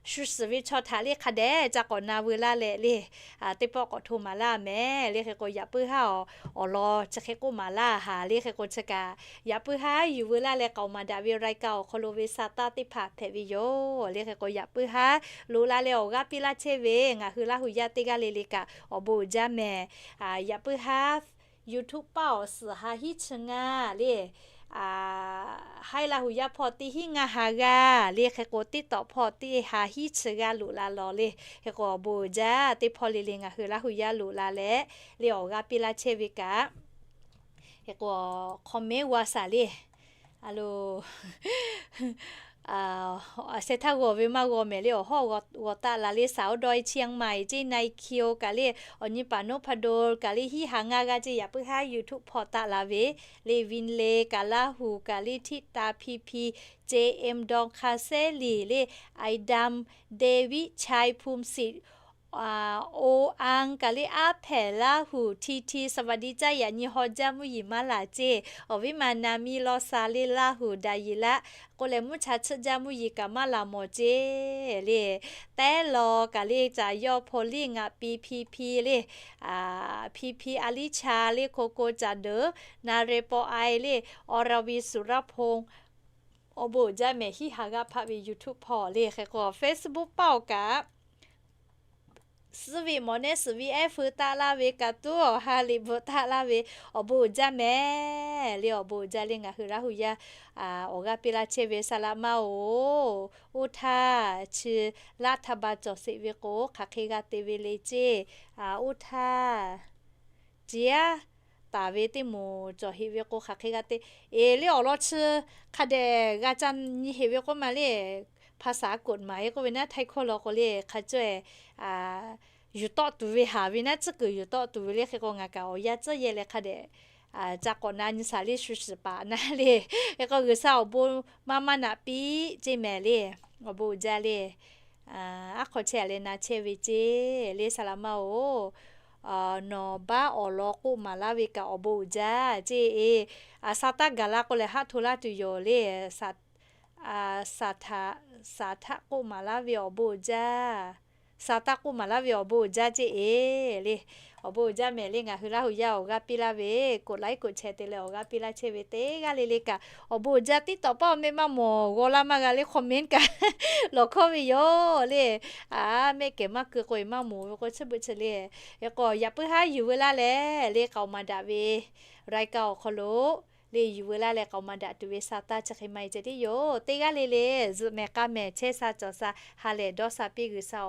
shu shiˍ ve chaw htaꞈ le hk'a dehꞈ ca k'awꞈ na veu laˇ leh le, teˇ pawˆ k'awꞈ hto maˍ laˇ mehˍ le. Hk'e k'o yaꞈ puiˉ haˉ awˬ lawn chi hk'e k'oˆ maˍ laˇ haˍ le. Hk'e k'o chi kaꞈ yaꞈ puiˉ haˉ yuˬ veu laˇ leh k'aoˍ maˍ daꞈ ve รายการ awˬ hk'aw lo ve sa taˇ teˇ hpaˍ hpehꞈ ve yoˬ le. Hk'e k'o yaꞈ puiˉ haˉ loꞈ la leh awˬ g'aˇ piˇ laˇ chehˇ ve ngaˬ hui Laˇ huˍ yaˇ teˇ g'aˇ le le kaꞈ awˬ bon uiˍ jaˇ mehˍ. Yaꞈ puiˉ haˉ YouTube paˇ awˬ suhˍ ha hiˉ chi ngaˇ le, haiˉ Laˇ huˍ yaˇ hpawˇ teˇ hiˉ ngaˇ ha g'aˇ le. Hk'e k'o TikTok hpawˇ teˇ ha hiˉ chi g'aˇ loꞈ la lawˬ le. Hk'e k'o awˬ bon uiˍ jaˇ teˇ hpawˇ le le ngaˬ hui Laˇ huˍ yaˇ loꞈ la leh le awˬ g'aˇ piˇ laˇ chehˇ ve kaꞈ hk'e k'o comment g'a shaˍ le. A lo, a sheh htaˇ g'aw ve maˇ g'aw mehˍ le. Awˬ hawˉ g'aw taˆ la le, สาวดอยเชียงใหม่ ceˇ นายคิว kaꞈ le, awˬ nyi paˍ นพดล kaꞈ le, hiˉ ha ngaˇ g'aˇ ceˇ. Yaꞈ puiˉ haˉ YouTube hpawˇ taˆ la ve le, วินเลย์ kaꞈ Laˇ huˍ kaꞈ le, ธิตา พีพี เจเอ็ม ดอน คาเซลี le, ไอดำ เดวิด ชัย ภูมิสิทธิ์ โออัง kaꞈ le, aˉ hpehꞈ Laˇ huˍ ทีที สวัสดีจ้า yaꞈ nyi haw jaˇ mvuhˇ yeˬ maˇ laˬ ceˇ. Awˬ viˉ ma na miˇ lawˇ sha le, Laˇ huˍ daꞈ yeˬ laˇ k'oˆ leh mvuhˇ cha tsuhˆ jaˇ mvuhˇ yeˬ kaꞈ maˇ laˬ mawˬ ceˇ le. Tehˉ law kaꞈ le, caˬ yawˇ hpaw liˇ ngaꞈ pi พีพี le, พีพี Alicia le, โกโก้ Caˍ deuˬ, นเรศ ปอ ไอ le, อรวิน สุรพงษ์ awˬ bon uiˍ jaˇ mehˍ. Hiˉ ha g'aˇ hpaˆ ve YouTube hpawˇ le. Hk'e k'o Facebook paˇ awˬ kaꞈ suh ve mawˬ nehˉ suhˍ ve ehˉ feu taˆ laˇ ve, kaꞈ tuˉ awˬ ha liꞈ bvuhꞈ taˆ laˇ ve, awˬ bon uiˍ jaˇ mehˍ le. Awˬ bon uiˍ jaˇ le ngaˬ hui Laˇ huˍ yaˇ awˬ g'aˇ piˇ laˇ chehˇ ve saˍ laꞈ ma-oˬ. Oˇ htaˇ chi laˇ htaˇ ba cawˬ sheˍ ve k'o hk'aˬ hk'e g'a te ve le ceˇ. Oˇ htaˇ ciˉ aˉ taˍ ve teˇ moˍ cawˬ heꞈ ve k'o hk'aˬ hk'e g'a te. Eˬ le awˬ lawn chi hk'a dehꞈ g'a ca nyi heꞈ ve k'oˆ ma le. ภาษากฎหมาย k'oˆ ve naˉ, htaiˇ hkawˇ law k'o le, hk'a cawˇ e yuˬ tawˆ tuˬ ve haˍ ve naˉ, tcuhˉ kuiˬ yuˬ tawˆ tuˬ ve le. Hk'e k'o ngaˬ kaꞈ awˬ yanˇ tcuhˉ yehˇ leh hk'a dehꞈ ca k'awꞈ na nyi shaˍ le, shu shiˍ paˍ naˉ le. Hk'e k'o G'uiˬsha awˬ bon maˇ maˇ naꞈ piˇ ceˇ mehˍ le. Awˬ bon uiˍ jaˇ le. Aˉ hk'aw chehˇ a leh na chehˇ ve ceˇ le saˍ laꞈ ma-oˬ. Nawˬ baˆ awˬ lawn k'oˆ maˍ laˇ ve kaꞈ awˬ bon uiˍ jaˇ ceˇ e. Saˍ taˇ gaˬ la k'o lehˬ haˆ hto laˇ tuˬ yoˬ le. Saˍ htaꞈ, saˍ htaꞈ k'oˆ maˍ laˇ ve awˬ bon uiˍ jaˇ. Saˍ taˇ k'oˆ maˍ laˇ ve awˬ bon uiˍ jaˇ ceˇ e le. Awˬ bon uiˍ jaˇ mehˍ le ngaˬ hui Laˇ huˍ yaˇ awˬ g'aˇ piˇ laˇ ve, กดไลค์ กดแชร์ te leh awˬ g'aˇ piˇ laˇ chehˇ ve teˇ g'aˇ le le kaꞈ awˬ bon uiˍ jaˇ. TikTok paˇ awˬ meh maˇ mawˬ g'aw laˇ maˇ g'a le, comment kaꞈ lawˬ hkawˇ ve yoˬ le. A, mehˆ kehˬ maˇ keu k'o e maˇ mawˬ ve k'o chi beuꞈ chi le. Hk'e k'o yaꞈ puiˉ haˉ yuˬ veu laˇ leh le k'aoˍ maˍ daꞈ ve รายการ awˬ hk'aw lo le yuˬ veu laˇ leh k'aoˍ maˍ daꞈ tuˬ ve saˍ taˇ chi hk'e maˇ e ceh tiˉ yoˬ. Teˇ g'aˇ le le zuhꞈ mehˍ k'a mehˍ chehˇ sha cawˬ sha ha lehˬ dawˇ sha piˇ G'uiˬsha